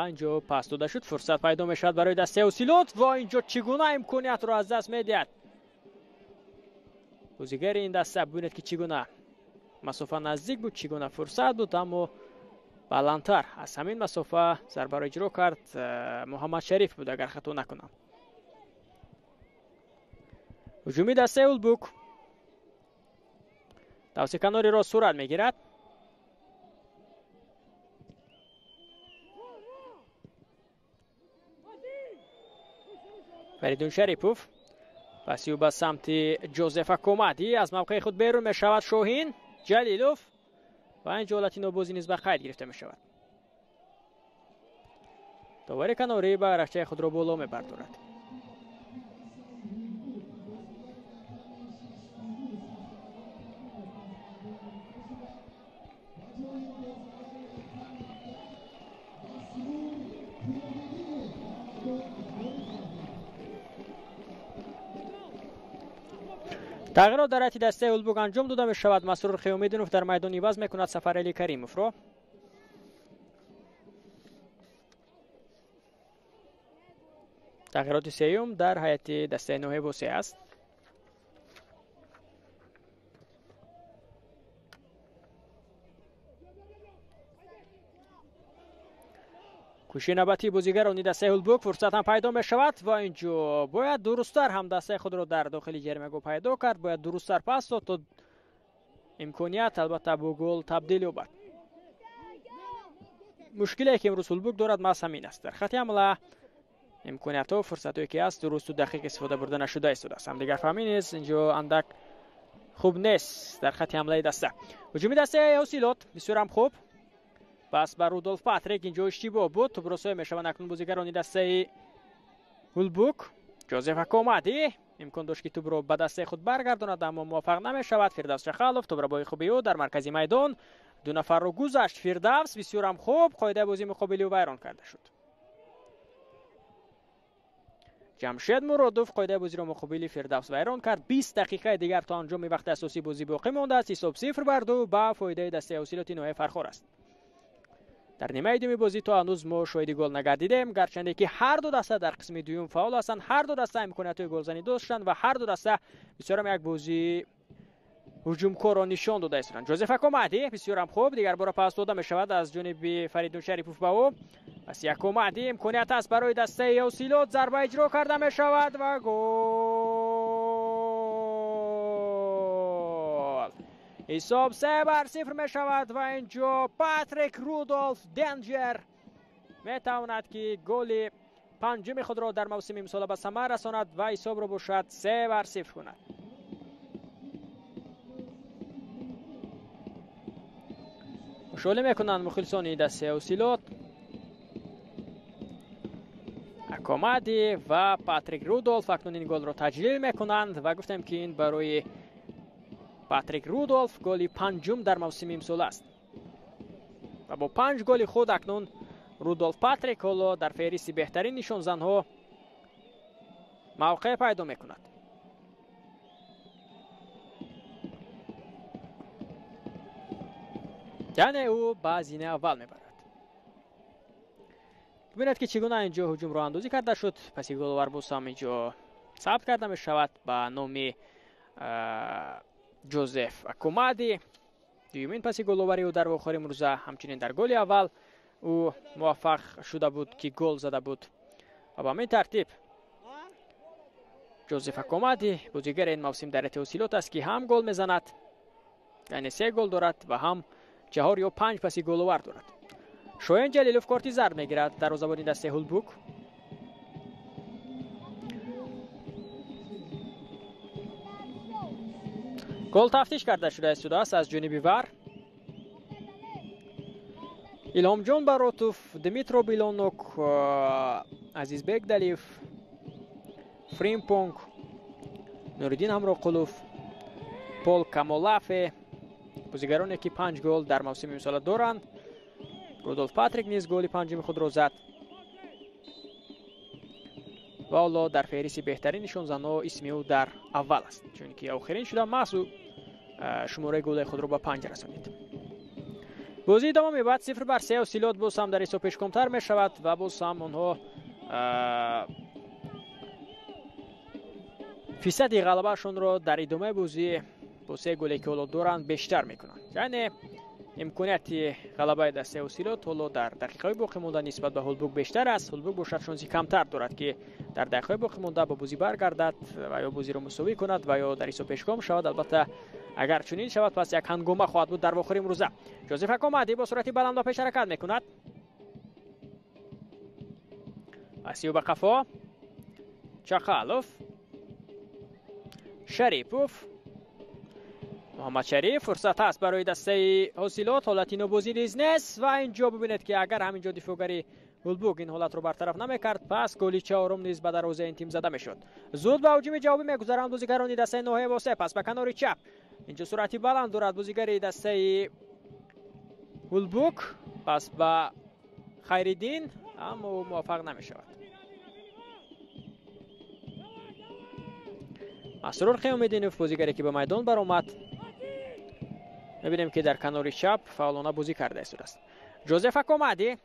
Инҷо пас дода шуд, фурсат пайдо мешавад барои дастаи Ҳосилот ва инҷо чӣ гуна имкониятро аз даст медиҳад бозигари ин даста. Бибинед, ки чӣ гуна масофа наздик буд, чӣ гуна фурсат буд, аммо баландтар аз ҳамин масофа зарбаро иҷро кард Муҳаммадшариф буд, агар хато накунам. Ҳуҷуми дастаи Ҳулбук тавси канориро сурат мегирад. Фаридун Шарипов паси ӯ ба самти Ҷозеф Акомади аз мавқеи худ берун мешавад Шоҳин Ҷалилов ва инҷо ҳолати нобозӣ низ ба қайд гирифта мешавад. Довари канорӣ ба рахчаи худро боло мебардорад. Тағйирот дар ҳайати дастаи Ҳулбук анҷом дода мешавад. Масрур Хиёмиддинов дар майдон иваз мекунад Сафаралӣ Каримовро. Тағйироти сеюм дар ҳайати дастаи ноҳияи Восеъ аст. Кӯшиши навбатии бозигарони дастаи Ҳулбук, фурсат ҳам пайдо мешавад ва инҷо бояд дурусттар ҳам дастаи худро дар дохили ҷаримагоҳ пайдо кард, бояд дурусттар пас дод, то имконият албатта бо гол табдил ёбад. Мушкиле ки имрӯз Ҳулбук дорад маҳз ҳамин аст. Дар хати ҳамла имкониятҳо, фурсатҳое ки ҳаст, дурусту дақиқ истифода бурда нашуда истодааст. Ҳамдигарфаҳмӣ низ инҷо андак хуб нест дар хати ҳамлаи даста. Ҳуҷуми дастаи Ҳосилот бисёр ҳам хуб. Пас ба Рудолф Патрик инҷо иштибоҳ буд. Тӯбро соя мешаванд акнун бозигарони дастаи Ҳулбук. Ҷозеф Акомади имкон дошт, ки тӯбро ба дастаи худ баргардонад, аммо муваффақ намешавад. Фирдавс Шахалов тӯбрабои хуби ӯ дар маркази майдон ду нафарро гузашт. Фирдавс бисёр ҳам хуб қоидаи бозии муқобили ӯ вайрон карда шуд. Ҷамшед Муродов қоидаи бозиро муқобили Фирдавс вайрон кард. 20 дақиқаи дигар то анҷоми вақти асосии бозӣ боқӣ мондааст. Ҳисоб 0-2 ба фоидаи дастаи Ҳосилоти ноҳияи Фархор аст. Дар нимаи дуюми бозӣ то ҳанӯз мо шоҳиди гол нагардидем, гарчанде ки ҳар ду даста дар қисми дуюм фаъол ҳастанд, ҳар ду даста имкониятҳои голзанӣ доштанд ва ҳар ду даста бисёрам як бозии ҳуҷумкорро нишон дода истоданд. Ҷозеф Акомади бисёрам хуб, дигар бора пас дода мешавад аз ҷониби Фаридун Шарипов ба ӯ. Пас Акомади имконият аст барои дастаи Ҳосилот, зарба иҷро карда мешавад ва гол. Ҳисоб 3-0 мешавад ва инҷо Патрик Рудолф Денҷер метавонад ки голи панҷуми худро дар мавсими имсола ба самар расонад ва ҳисобро бошад 3-0 кунад. Хушҳолӣ мекунанд мухлисони дастаи Ҳосилот. Акомади ва Патрик Рудолф акнун ин голро таҷлил мекунанд ва гуфтем ки ин барои Патрик Рудолф голи панҷум дар мавсими имсол аст ва бо 5 голи худ акнун Рудолф Патрик ҳоло дар феҳристи беҳтарин нишонзанҳо мавқеъ пайдо мекунад. Яъне ӯ ба зинаи аввал мебарад. Бибинед ки чӣ гуна инҷо ҳуҷум роҳандозӣ карда шуд. Паси головар боз ҳам инҷо сабт карда мешавад ба номи Ҷозеф Акомади. Дуюмин паси головари ӯ дар вохӯри имрӯза, ҳамчунин дар голи аввал ӯ муваффақ шуда буд ки гол зада буд ва ба ҳамин тартиб Ҷозеф Акомади бозигари ин мавсим дар ҳайати Ҳосилот аст ки ҳам гол мезанад, яъне 3 гол дорад ва ҳам 4 ё 5 паси головар дорад. Шоҳин Ҷалилов корти зард мегирад дарвозабони дастаи Ҳулбук. Гол тафтиш карда шуда истодааст аз ҷониби ВАР. Илҳомҷон Баротов, Дмитро Билонок, Азизбек Далиев, Фримпонг, Нуриддин Ҳамроқулов, Пол Камолафе бозигароне ки 5 гол дар мавсими имсола доранд. Рудолф Патрик низ голи панҷуми худро зад ва ҳоло дар феҳристи беҳтарин нишонзанҳо исми ӯ дар аввал аст, чунки охирин шуда маҳз ӯ шумораи голҳои худро ба 5 расонид. Бозӣ идома меёбад 0-3. Ҳосилот боз ҳам дар ҳисоб пешкомтар мешавад ва боз ҳам онҳо фисади ғалабаашонро дар идомаи бозӣ бо 3 голе ки ҳоло доранд бештар мекунанд. Яъне имконияти ғалабаи дастаи Ҳосилот ҳоло дар дақиқаҳои боқӣ монда нисбат ба Ҳулбук бештар аст. Ҳулбук бошад шонси камтар дорад ки дар дақиқаҳои боқӣ монда ба бозӣ баргардад ва ё бозиро мусовӣ кунад ва ё дар ҳисоб пешгом шавад. Албатта агар чунин шавад пас як ҳангома хоҳад буд дар вохӯри имрӯза. Ҷозеф Акомади бо суръати баланд ба пеш ҳаракат мекунад. Асиё ба қафо, Чақалов, Шарипов, Муҳаммад Шариф. Фурсат ҳаст барои дастаи Ҳосилот, ҳолати нобозӣ низ нест ва инҷо бибинед ки агар ҳаминҷо дифоъгари Ҳулбук ин ҳолатро бартараф намекард, пас голи чаҳорум низ ба дарвозаи ин тим зада мешуд. Зуд ба ҳуҷуми ҷавобӣ мегузаранд бозигарони дастаи ноҳияи Восеъ. Пас ба канори чап инҷо суръати баланд дорад бозигари дастаи Ҳулбук, пас ба Хайриддин, аммо ӯ муваффақ намешавад. Масрур Қиёмиддинов бозигаре ки ба майдон баромад, мебинем ки дар канори чап фаъолона бозӣ карда истодааст. Ҷозеф Акомади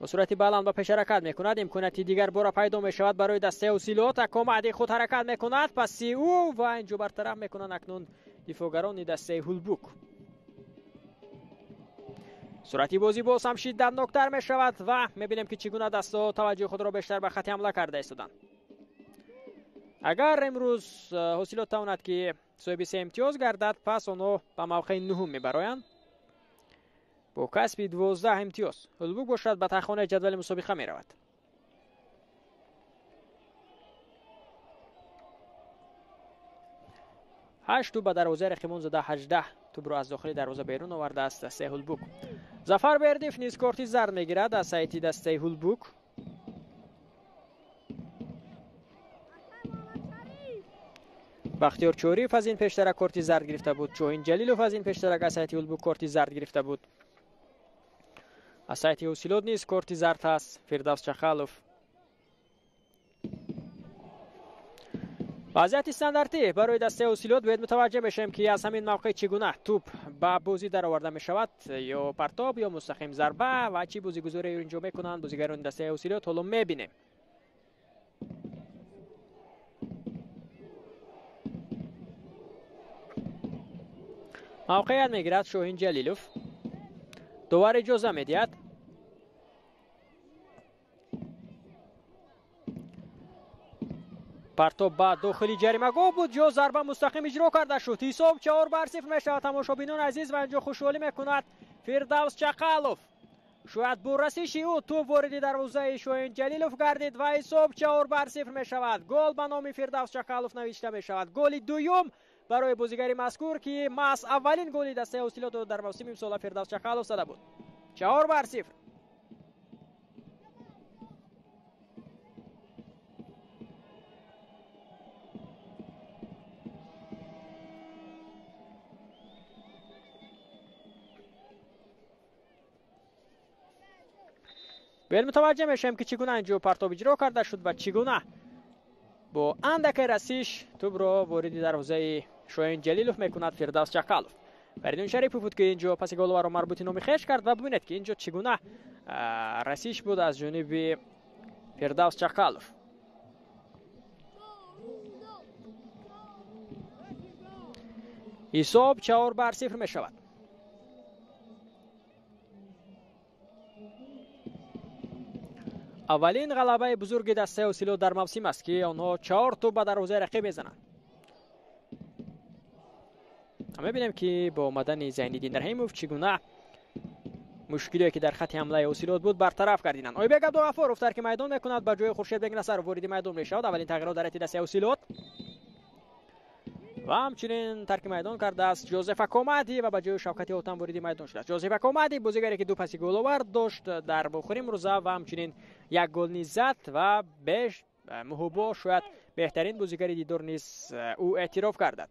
бо суръати баланд ба пеш ҳаракат мекунад. Имконияти дигар бора пайдо мешавад барои дастаи Ҳосилот. Акомади худ ҳаракат мекунад, паси ӯ ва инҷо бартараф мекунанд акнун дифоъгарони дастаи Ҳулбук. Суръати бозӣ боз ҳам шиддатноктар мешавад ва мебинем ки чӣ гуна дастаҳо таваҷҷӯҳи худро бештар ба хати ҳамла карда истоданд. Агар имрӯз Ҳосилот тавонад ки соҳиби 3 имтиёз гардад, пас онҳо ба мавқеи нуҳум мебароянд бо касби 12 имтиёз. Ҳулбук бошад ба тахонаи ҷадвали мусобиқа меравад. 8 тӯб ба дарвозаи рақибон зада, 18 тӯбро аз дохили дарвоза берун овардааст дастаи Ҳулбук. Зафар Бердиев низ корти зард мегирад аз ҳайати дастаи Ҳулбук. Бахтиёр Чориев аз ин пештара корти зард гирифта буд. Чоҳин Ҷалилов аз ин пештарак аз ҳайати Ҳулбук корти зард гирифта буд. Аз ҳайати Ҳосилот низ корти зард ҳаст Фирдавс Чақалов. Вазъияти стандартӣ барои дастаи Ҳосилот. Бояд мутаваҷҷеҳ мешавем, ки аз ҳамин мавқеъ чӣ гуна тӯп ба бозӣ дароварда мешавад, ё партоб ё мустақим зарба, ва чӣ бозигузорӣ инҷо мекунанд бозигарони дастаи Ҳосилот, ҳоло мебинем. Мавқеият мегирад Шоҳин Ҷалилов. Довар иҷоза медиҳад. Партоб ба дохили ҷаримагоҳ буд, ҷо зарба мустақим иҷро карда шуд. Ҳисоб 4-0 мешавад, тамошобинони азиз, ва инҷо хушҳолӣ мекунад Фирдавс Чақалов. Шояд бо расиши ӯ тӯб вориди дарвозаи Шоҳин Ҷалилов гардид ва ҳисоб 4-0 мешавад. Гол ба номи Фирдавс Чақалов навишта мешавад. Голи дуюм барои бозигари мазкур, ки маҳз аввалин голи дастаи Ҳосилотро дар мавсими имсола Фирдавс Чақалов зада буд. 4-0. Биёед мутаваҷҷеҳ мешавем, ки чӣ гуна инҷо партоб иҷро карда шуд ва чӣ гуна бо андаке расиш тӯбро вориди дарвозаи Шоҳин Ҷалилов мекунад Фирдавс Чақалов. Фаридун Шарипов буд, ки инҷо паси головаро марбути номи хеш кард ва бибинед, ки инҷо чӣ гуна расиш буд аз ҷониби Фирдавс Чақалов. Ҳисоб 4-0 мешавад. Аввалин ғалабаи бузурги дастаи Ҳосилот дар мавсим аст, ки онҳо 4 тӯб ба дарвозаи рақиб мезананд. Мебинем, ки бо омадани Зайниддин Раҳимов чӣ гуна мушкилие, ки дар хатти ҳамлаи Ҳосилот буд, бартараф гардиданд. Ойбек Абдуғаффоров тарки майдон мекунад, ба ҷои Хуршед Бекнасаров вориди майдон мешавад. Аввалин тағйирот дар ҳайати дастаи Ҳосилот ва ҳамчунин тарки майдон кардааст Ҷозеф Акомади ва ба ҷои Шавкати Отам вориди майдон шудааст. Ҷозеф Акомади бозигаре, ки 2 паси головар дошт дар бохӯри имрӯза ва ҳамчунин 1 гол низ зад ва беш муҳубо шояд беҳтарин бозигари дидор низ ӯ эътироф кардад.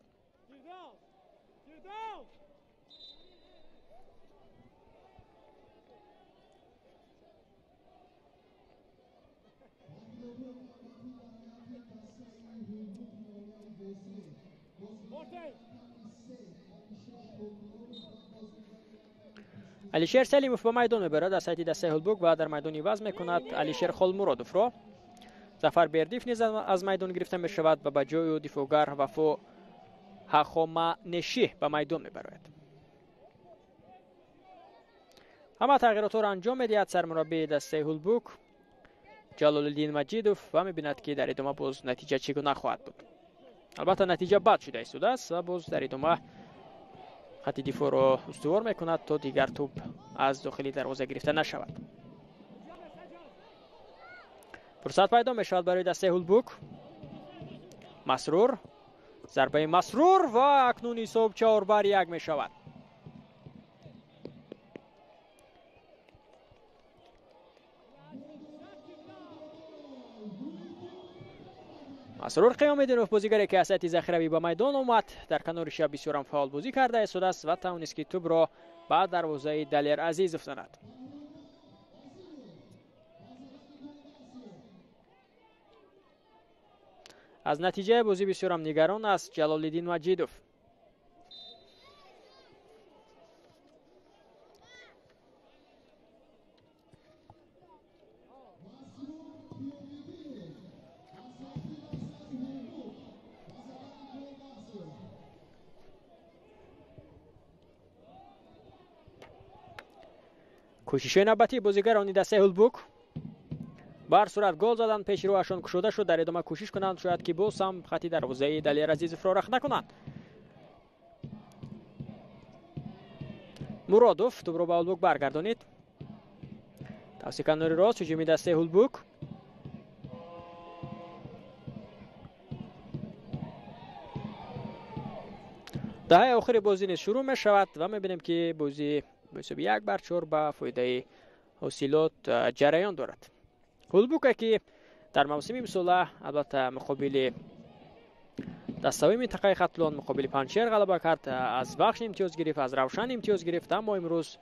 Алишер Салимов ба майдон мебарад аз сайти дастаи Ҳулбук ва дар майдон иваз мекунад Алишер Холмуродовро. Зафар Бердиев низ аз майдон гирифта мешавад ва ба ҷои ӯ дифоъгар Вафо Ҳахоманешӣ ба майдон мебарояд. Ҳама тағйиротҳоро анҷом медиҳад сармураббии дастаи Ҳулбук Ҷалолиддин Маҷидов ва мебинад, ки дар идома боз натиҷа чӣ гуна хоҳад буд. Албатта натиҷа бад шуда истодааст ва боз дар идома хатти дифоъро устувор мекунад, то дигар тӯб аз дохили дарвоза гирифта нашавад. Фурсат пайдо мешавад барои дастаи Ҳулбук. Масрур, зарбаи Масрур ва акнун ҳисоб 4-1 мешавад. Масрур Қиёмиддинов, бозигаре, ки аз ҳайати захиравӣ ба майдон омад, дар канори шаб бисёрам фаъол бозӣ карда истодааст ва тавонист, ки тӯбро ба дарвозаи Далер Азизов занад. Аз натиҷаи бозӣ бисёрам нигарон аст Ҷалолиддин Маҷидов. Кӯшишҳои навбатии бозигарони дастаи Ҳулбук бар сурат гол заданд, пеши рӯяшон кушода шуд. Дар идома кӯшиш кунанд, шояд ки боз ҳам хатти дарвозаи Далер Азизовро рахт накунанд. Муродов тӯбро ба Ҳулбук баргардонид. Тавси канори рост ҳуҷуми дастаи Ҳулбук. Даҳаи охири бозӣ низ шурӯъ мешавад ва мебинем, ки бозӣ бо ҳисоби 1-4 ба фоидаи Ҳосилот ҷараён дорад. Ҳулбуке, ки дар мавсими имсола албатта муқобили дастаҳои минтақаи Хатлон, муқобили Панҷшер ғалаба кард, аз Вахш имтиёз гирифт, аз Равшан имтиёз гирифт, аммо имрӯз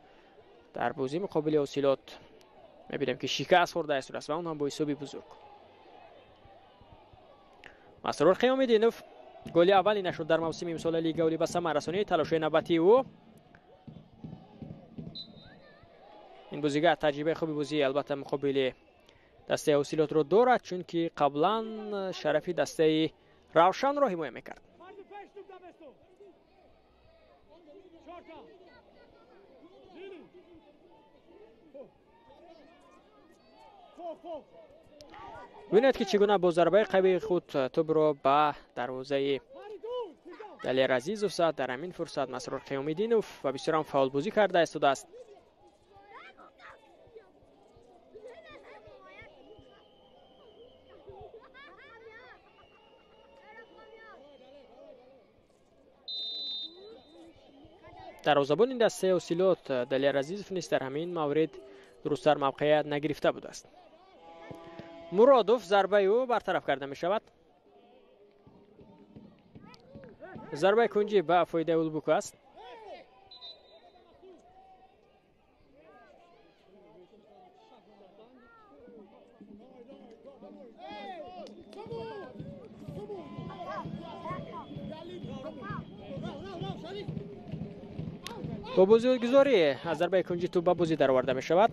дар бозӣ муқобили Ҳосилот мебинем, ки шикаст хӯрда истодааст ва он ҳам бо ҳисоби бузург. Масрур Қиёмиддинов голи аввалинашро дар мавсими имсола Лигаи Олӣ ба самар расонид. Талошҳои навбатии ӯ. Ин бозигар таҷрибаи хуби бозӣ албатта муқобили дастаи Ҳосилотро дорад, чунки қаблан шарафи дастаи Равшанро ҳимоя мекард. Бубинед, ки чӣ гуна бо зарбаи қавии худ тӯбро ба дарвозаи Далер Азизов зад. Дар ҳамин фурсат Масрур Қиёмиддинов ва бисёрам фаъолбозӣ карда истодааст. Дарвозабони дастаи Ҳосилот Далер Азизов низ дар ҳамин маврид дурусттар мавқеият нагирифта будааст. Муродов, зарбаи ӯ бартараф карда мешавад. Зарбаи кунҷӣ ба фоидаи Улбук аст. Бо бозигузорӣ аз зарбаи кунҷӣ тӯб ба бозӣ дароварда мешавад.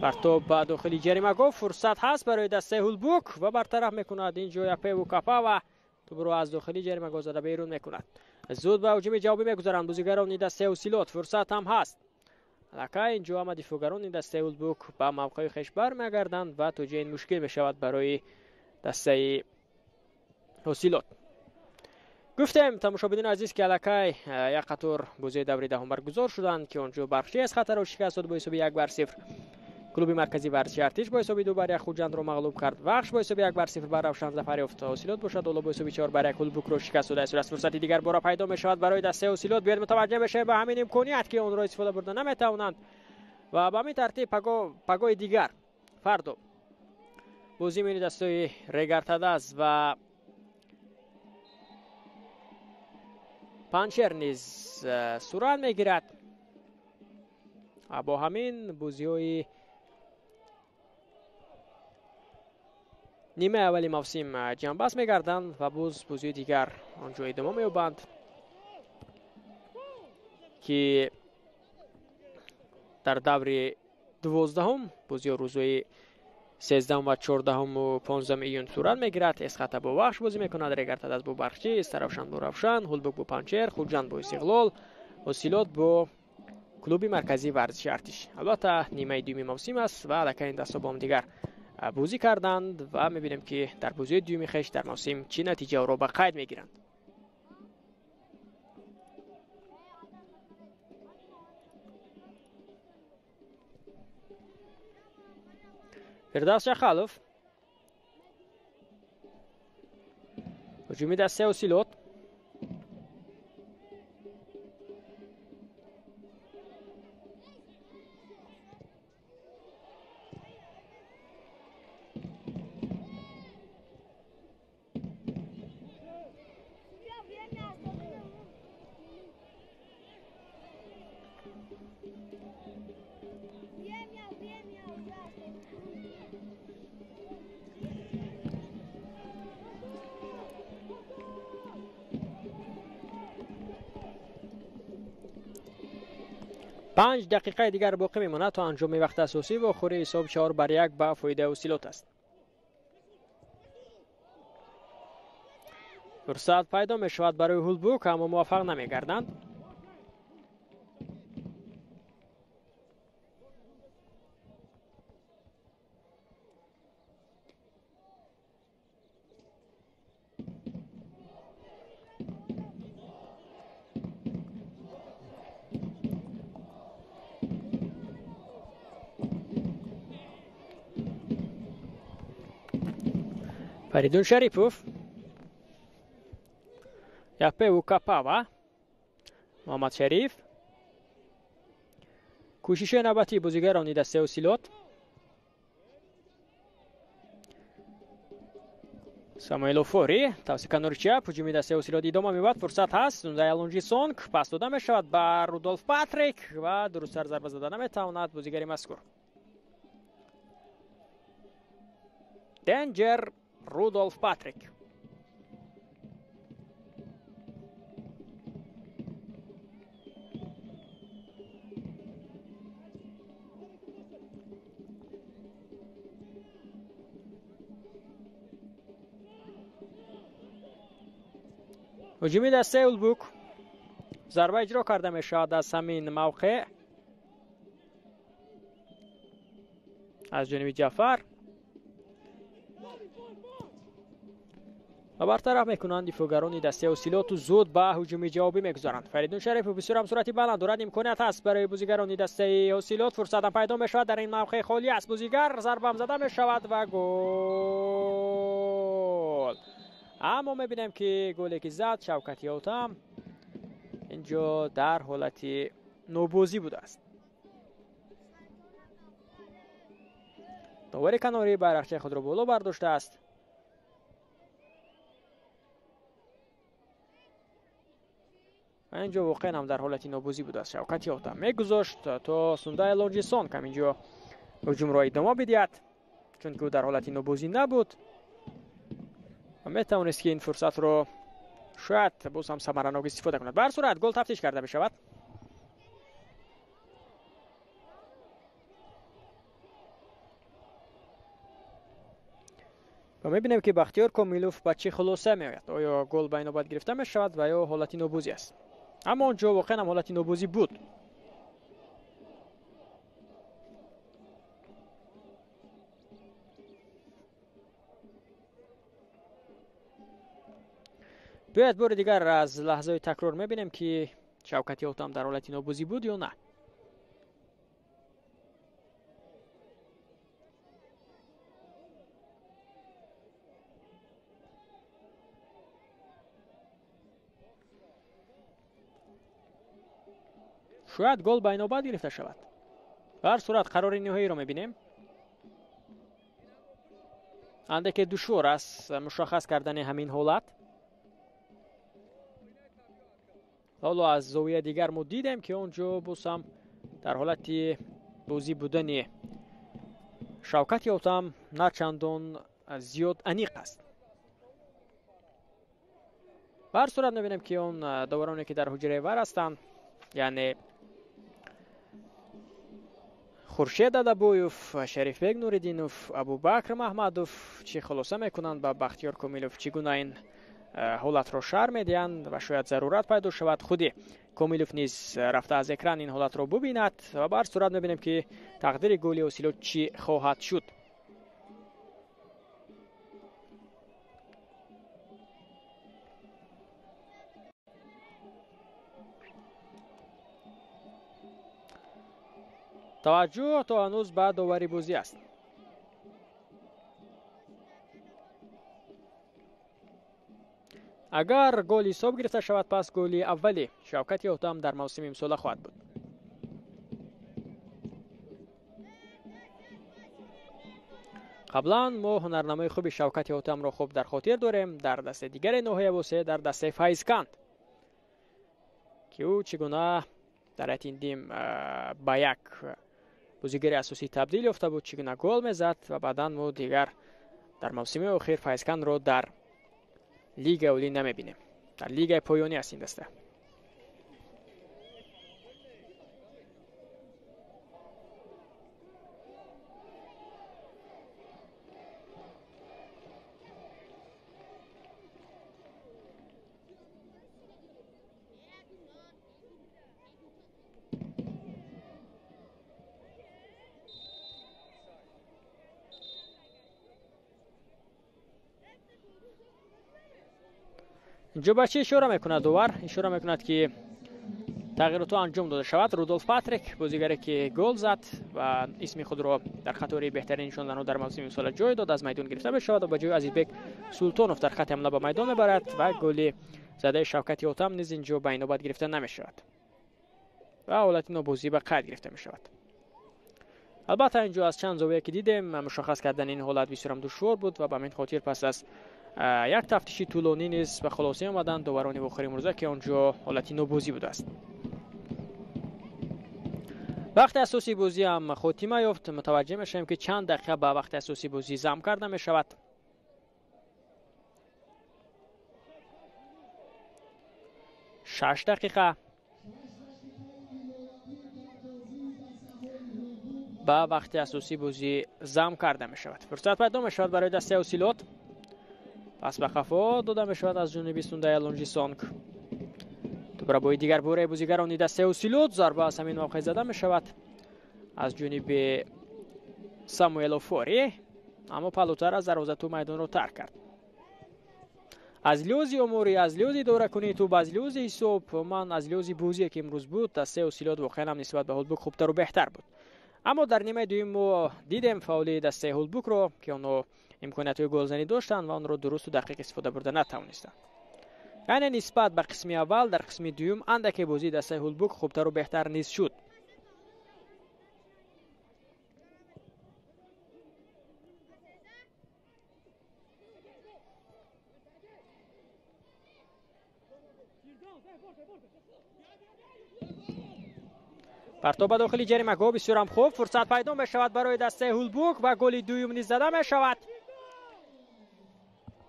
Партоб ба дохили ҷаримагоҳ, фурсат ҳаст барои дастаи Ҳулбук ва бартараф мекунад инҷо Япеву Капава. Тӯбро аз дохили ҷаримагоҳ зада берун мекунад. Зуд ба ҳуҷуми ҷавобӣ мегузаранд бозигарони дастаи Ҳосилот. Фурсат ҳам ҳаст. Аллакай инҷо ҳама дифоъгарони дастаи Ҳулбук ба мавқеи хеш бармегарданд ва то ҷои ин мушкил мешавад барои дастаи Ҳосилот. Гуфтем, тамошобинони азиз, ки аллакай як қатор бозии даври даҳум баргузор шуданд, ки онҷо Бархчи аз хатарро шикаст дод бо ҳисоби 1-0. Клуби марказии варзиши Артиш бо ҳисоби 2-1 Хуҷандро мағлуб кард. Вахш бо ҳисоби 1-0 бар Равшан зафар ёфт. Ҳосилот бошад ҳоло бо ҳисоби 4-1 Ҳулбукро шикаст додааст. Фурсати дигар бора пайдо мешавад барои дастаи Ҳосилот. Биёед мутаваҷҷеҳ бешавем ба ҳамин имконият, ки онро истифода бурда наметавонанд ва ба ҳамин тартиб пагоҳи дигар фардо бозии миёни дастаи Регартадаз ва Панҷшер низ сурат мегирад. Бо ҳамин бозиҳои нимаи аввали мавсим ҷамъбаст мегарданд ва боз бозиҳои дигар онҷо идома меёбанд, ки дар даври 12-ум бозиҳо рӯзҳои 13 ва 14 ва 15 июн сурат мегирад. Эсхата бо Вахш бозӣ мекунад, Регартадаз бо Бархчи, Истаравшан бо Равшан, Ҳулбук бо Панҷшер, Хуҷанд бо Истиқлол, Ҳосилот бо клуби марказии варзиши Артиш. Албатта нимаи дуюми мавсим аст ва аллакай ин дастҳо бо ҳамдигар бозӣ карданд ва мебинем, ки дар бозиҳои дуюми хеш дар мавсим чӣ натиҷаро ба қайд мегиранд. Фирдавс Шахалов, ҳуҷуми дастаи Ҳосилот. 5 дақиқаи дигар боқӣ мемонад то анҷоми вақти асосӣ. Вохӯрии ҳисоб 4-1 ба фоидаи Ҳосилот аст. Фурсат пайдо мешавад барои Ҳулбук, аммо муваффақ намегарданд. Фаридун Шарипов, Япеву Капава, Муҳаммад Шариф. Кӯшиши навбатии бозигарони дастаи Ҳосилот. Самуэл Офори тавассути канори чап ҳуҷуми дастаи Ҳосилот идома меёбад. Фурсат ҳаст. Нундай Алонҷи Сонг пас дода мешавад ба Рудолф Патрик ва дурусттар зарба зада наметавонад бозигари мазкур. Денджер Рудолф Патрик. Ҳуҷуми дастаи Улбук зарба иҷро карда мешавад аз ҳамин мавқеъ аз ҷониби Ҷафар ва бартараф мекунанд дифоъгарони дастаи Ҳосилоту зуд ба ҳуҷуми ҷавобӣ мегузаранд. Фаридун Шарифов бисёр ҳам суръати баланд дорад, имконият ҳаст барои бозигарони дастаи Ҳосилот, фурсатам пайдо мешавад дар ин мавқеъ холӣ аст бозигар, зарбам зада мешавад ва гол. Аммо мебинем ки голе ки зад Шавкати Ҳотам инҷо дар ҳолати нобозӣ будааст. Довари канорӣ байрақчаи худро боло бардоштааст. Ва инҷо воқеан ҳам дар ҳолати нобозӣ будааст. Шавкати Ҳотам мегузошт то Сундай Лонҷисон кам инҷо ҳуҷумро идома бидиҳад, чунки ӯ дар ҳолати нобозӣ набуд ва метавонист ки ин фурсатро шояд боз ҳам самаранок истифода кунад. Ба ҳар сурат гол тафтиш карда мешавад. Ва мебинем ки Бахтиёр Комилов ба чӣ хулоса меояд. Оё гол ба инобат гирифта мешавад ва ё ҳолати нобозӣ аст? Аммо он ҷо воқеан ҳам ҳолати нобозӣ буд. Биёяд бори дигар аз лаҳзаи такрор мебинем ки Шавкати Ҳотам дар ҳолати нобозӣ буд ё на. Шояд гол ба инобат гирифта шавад. Ба ҳар сурат қарори ниҳоиро мебинем. Андаке душвор аст мушаххас кардани ҳамин ҳолат. Ҳоло аз зовияи дигар мо дидем ки он ҷо боз ҳам дар ҳолати бозӣ будани Шавкати Ҳотам на чандон зиёд аниқ аст. Ба ҳар сурат мебинем ки он довароне ки дар ҳуҷраи вар ҳастанд, яъне Хуршед Адабоев, Шарифбек Нуриддинов, Абубакр Маҳмадов чӣ хулоса мекунанд ба Бахтиёр Комилов, чӣ гуна ин ҳолатро шарҳ медиҳанд ва шояд зарурат пайдо шавад худи Комилов низ рафта аз экран ин ҳолатро бубинад ва ба ҳар сурат мебинем ки тақдири голи Ҳосилот чӣ хоҳад шуд. Таваҷҷӯҳ то ҳанӯз ба довари бозӣ аст. Агар гол ҳисоб гирифта шавад, пас голи аввали Шавкати Ҳотам дар мавсими имсола хоҳад буд. Қаблан мо ҳунарнамои хуби Шавкати Ҳотамро хуб дар хотир дорем дар дастаи дигари ноҳия Восеъ, дар дастаи Файзканд, ки ӯ чӣ гуна дар ҳайати ин дим ба як бозигари асосӣ табдил ёфта буд, чӣ гуна гол мезад ва баъдан мо дигар дар мавсими охир Файзкандро дар лигаи олӣ намебинем. Дар лигаи поёнӣ аст ин даста. Инҷо ба чӣ ишора мекунад довар? Ишора мекунад ки тағйиротҳо анҷом дода шавад. Рудолф Патрик, бозигаре ки гол зад ва исми худро дар қатори беҳтарин нишонданҳо дар мавсими имсола ҷой дод, аз майдон гирифта мешавад ва ба ҷои Азизбек Султонов дар хати ҳамла ба майдон мебарад ва голи задаи Шавкати Ҳотам низ инҷо ба инобат гирифта намешавад ва ҳолати нобозӣ ба қайд гирифта мешавад. Албатта инҷо аз чанд зовия ки дидем, мушаххас кардани ин ҳолат бисёрам душвор буд ва ба ҳамин хотир пас аз як тафтиши тӯлонӣ низ ба хулоса омаданд доварони вохӯри имрӯза ки он ҷо ҳолати нобозӣ будааст. Вақти асосии бозӣ ҳам хотима ёфт. Мутаваҷҷеҳ мешавем, ки чанд дақиқа ба вақти асосии бозӣ зам карда мешавад. 6 дақиқа ба вақти асосии бозӣ зам карда мешавад. Фурсат пайдо мешавад барои дастаи Ҳосилот. Пас ба қафо дода мешавад аз ҷониби Сундай Лонжисонг. Тӯпро бори дигар бораи бозигарони дастаи Ҳосилот зарба аз ҳамин мавқеъ зада мешавад аз ҷониби Самуэл Офори, аммо палутар аз дарвоза тӯб майдонро тарк кард. Аз лиҳози оморӣ, аз лиҳози идоракунии тӯб, аз лиҳози ҳисоб, ман аз лиҳози бозие ки имрӯз буд, дастаи Ҳосилот воқеан ҳам нисбат ба Ҳулбук хубтару беҳтар буд. Аммо дар нимаи дуюм мо дидем фаъолии дастаи Ҳулбукро, ки онҳо имкониятҳои голзанӣ доштанд ва онро дурусту дақиқ истифода бурда натавонистанд. Яъне нисбат ба қисми аввал дар қисми дуюм андаке бозии дастаи Ҳулбук хубтару беҳтар низ шуд. Партоб ба дохили ҷаримагоҳ бисёрам хуб. Фурсат пайдо мешавад барои дастаи Ҳулбук ва голи дуюм низ зада мешавад.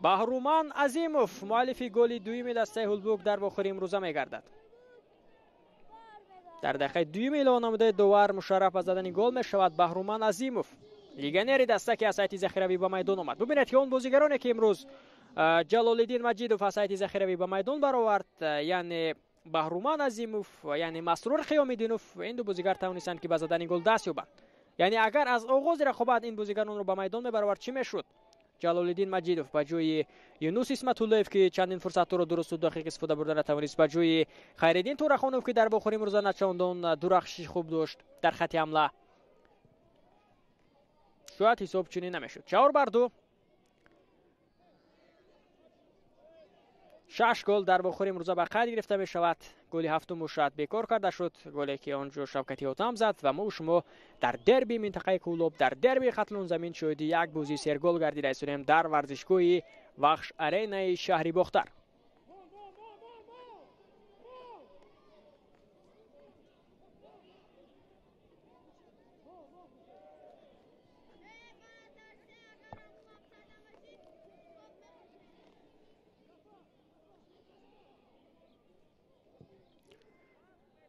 Баҳруман Азимов муаллифи голи дуюми дастаи Ҳулбук дар вохӯри имрӯза мегардад. Дар дақиқаи дуюми илова намудаи довар мушарраф ба задани гол мешавад Баҳруман Азимов, легионери даста, ки аз ҳайати захиравӣ ба майдон омад. Бубинед, ки он бозигароне, ки имрӯз Ҷалолиддин Маҷидов аз ҳайати захиравӣ ба майдон баровард, яъне Баҳруман Азимов, яъне Масрур Қиёмиддинов, ин ду бозигар тавонистанд, ки ба задани гол даст ёбанд. Яъне агар аз оғози рақобат ин бозигаронро ба майдон мебаровард, чӣ мешуд? Ҷалолиддин Маҷидов ба ҷои Юнус Исматуллоев, ки чандин фурсатҳоро дурусту дақиқ истифода бурда натавонист, ба ҷои Хайриддин Турахонов, ки дар вохӯри имрӯза начандон дурахшиши хуб дошт дар хати ҳамла, шояд ҳисоб чунин намешуд. 4-2. 6 гол дар вохӯри имрӯза ба қайд гирифта мешавад. Голи ҳафтум шояд бекор карда шуд, голе ки он ҷо Шавкати Ҳотам зад ва мо шумо дар дерби минтақаи Кӯлоб, дар дерби Хатлонзамин шоҳиди як бозии сергол гардида истодем дар варзишгоҳи Вахш Аренаи шаҳри Бохтар.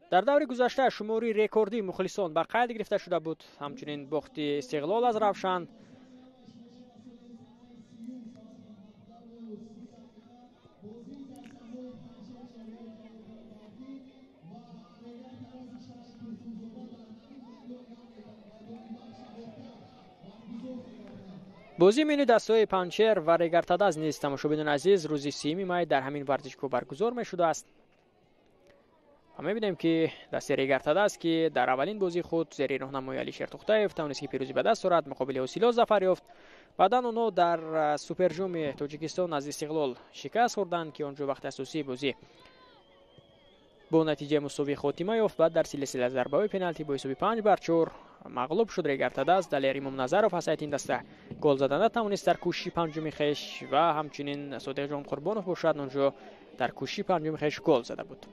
Дар даври гузашта шумори рекордии мухлисон ба қайд гирифта шуда буд. Ҳамчунин бохти Истиқлол аз Равшан. Бозии миёни дастаҳои Панҷшер ва Регартадаз низ, тамошобинони азиз, рӯзи 30 май дар ҳамин варзишгоҳ баргузор мешудааст. Ва мебинем, ки дастаи Регартадаз, ки дар аввалин бозии худ зери роҳнамои Алишер Тухтаев тавонист, ки пирӯзӣ ба даст орад, муқобили Ҳосилот зафар ёфт. Баъдан онҳо дар суперҷоми Тоҷикистон аз Истиқлол шикаст хӯрданд, ки он ҷо вақти асосии бозӣ бо натиҷаи мусовӣ хотима ёфт. Баъд дар силсила зарбаҳои пеналти бо ҳисоби 5-4 мағлуб шуд Регартадаз. Далер Имомназаров аз ҳайати ин даста гол зада натавонист дар кӯшиши панҷуми хеш ва ҳамчунин Содиқҷон Қурбонов бошад, он ҷо дар кӯшиши панҷуми хеш гол зада буд.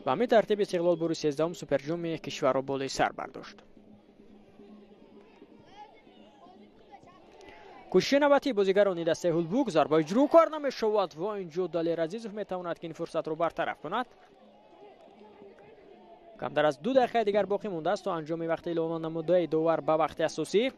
Ба ҳамин тартиб Истиқлол бори 13-ум суперҷоми кишварро болои сар бардошт. Кӯшиши навбатии бозигарони дастаи Ҳулбук, зарба иҷро карда мешавад ва инҷо Далер Азизов метавонад, ки ин фурсатро бартараф кунад. Камтар аз 2 дақиқаи дигар боқӣ мондааст то анҷоми вақти илова намудаи довар ба вақти асосӣ.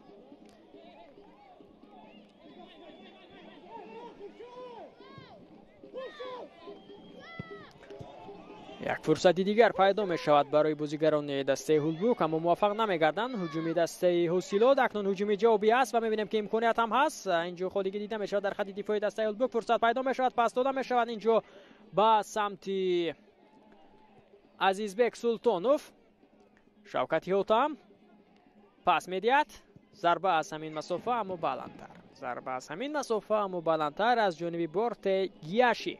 Як фурсати дигар пайдо мешавад барои бозигарони дастаи Ҳулбук, аммо муваффақ намегарданд. Ҳуҷуми дастаи Ҳосилот акнун ҳуҷуми ҷавобӣ аст ва мебинем, ки имконият ҳам ҳаст. Инҷо холигӣ дида мешавад дар хати дифои дастаи Ҳулбук. Фурсат пайдо мешавад, пас дода мешавад инҷо ба самти Азизбек Султонов. Шавкати Ҳотам пас медиҳад. Зарба аз ҳамин масофа, аммо баландтар. Зарба аз ҳамин масофа, аммо баландтар аз ҷониби Борте Гияши.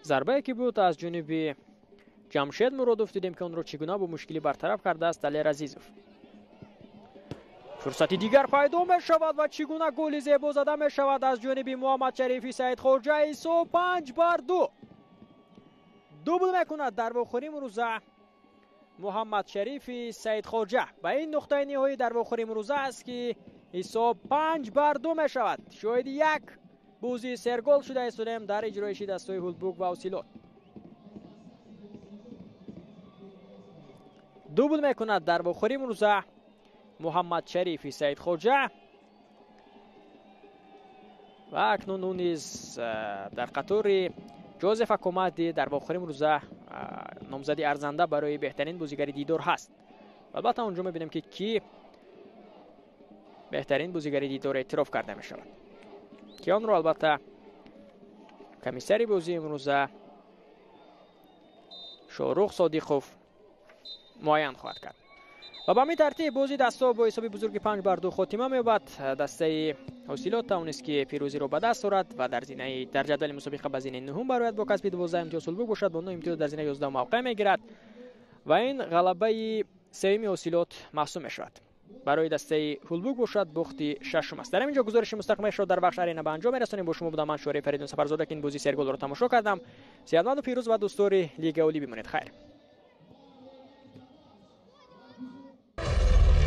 Зарбае ки буд аз ҷониби Ҷамшед Муродов дидем, ки онро чӣ гуна бо мушкилӣ бартараф кардааст Далер Азизов. Фурсати дигар пайдо мешавад ва чӣ гуна голи зебо зада мешавад аз ҷониби Муҳаммадшарифи Саидхоҷа. Ҳисоб 5-2. Дубл мекунад дар вохӯрии имрӯза Муҳаммадшарифи Саидхоҷа. Ба ин нуқтаи ниҳоӣ дар вохӯрии имрӯза аст, ки ҳисоб 5-2 мешавад. Шоҳиди як бозии сергол шуда истодем дар иҷроиши дастҳои Ҳулбук ва Ҳосилот. Дубл мекунад дар вохӯрии имрӯза Муҳаммадшарифи Саидхоҷа ва акнун ӯ низ дар қатори Ҷозеф Акомади дар вохӯрии имрӯза номзади арзанда барои беҳтарин бозигари дидор ҳаст. Албатта, онҷо мебинем, ки кӣ беҳтарин бозигари дидор эътироф карда мешавад, ки онро албатта комиссари бозии имрӯза Шоҳрух Содиқов муайян хоҳад кард. Ва ба ҳамин тартиб бозии дастҳо бо ҳисоби бузурги 5-2 хотима меёбад. Дастаи Ҳосилот тавонист, ки пирӯзиро ба даст орад ва дар зинаи дар ҷадвали мусобиқа ба зинаи нуҳум барояд бо касби 12 имтиёз. Ҳулбук бошад, бо 9 имтиёз дар зинаи 11 мавқеъ мегирад ва ин ғалабаи сеюми Ҳосилот маҳсуб мешавад. Барои дастаи Ҳулбук бошад, бохти шашум аст. Дар ҳамин ҷо гузориши мустақимашро дар бахш Арена ба анҷом мерасонем. Бо шумо будам ман, Шӯраи Фаридун Сафарзода, ки ин бозии серголро тамошо кардам. Сиҳатманду пирӯз ва дӯстдори Лигаи Олӣ бимонед. Хайр.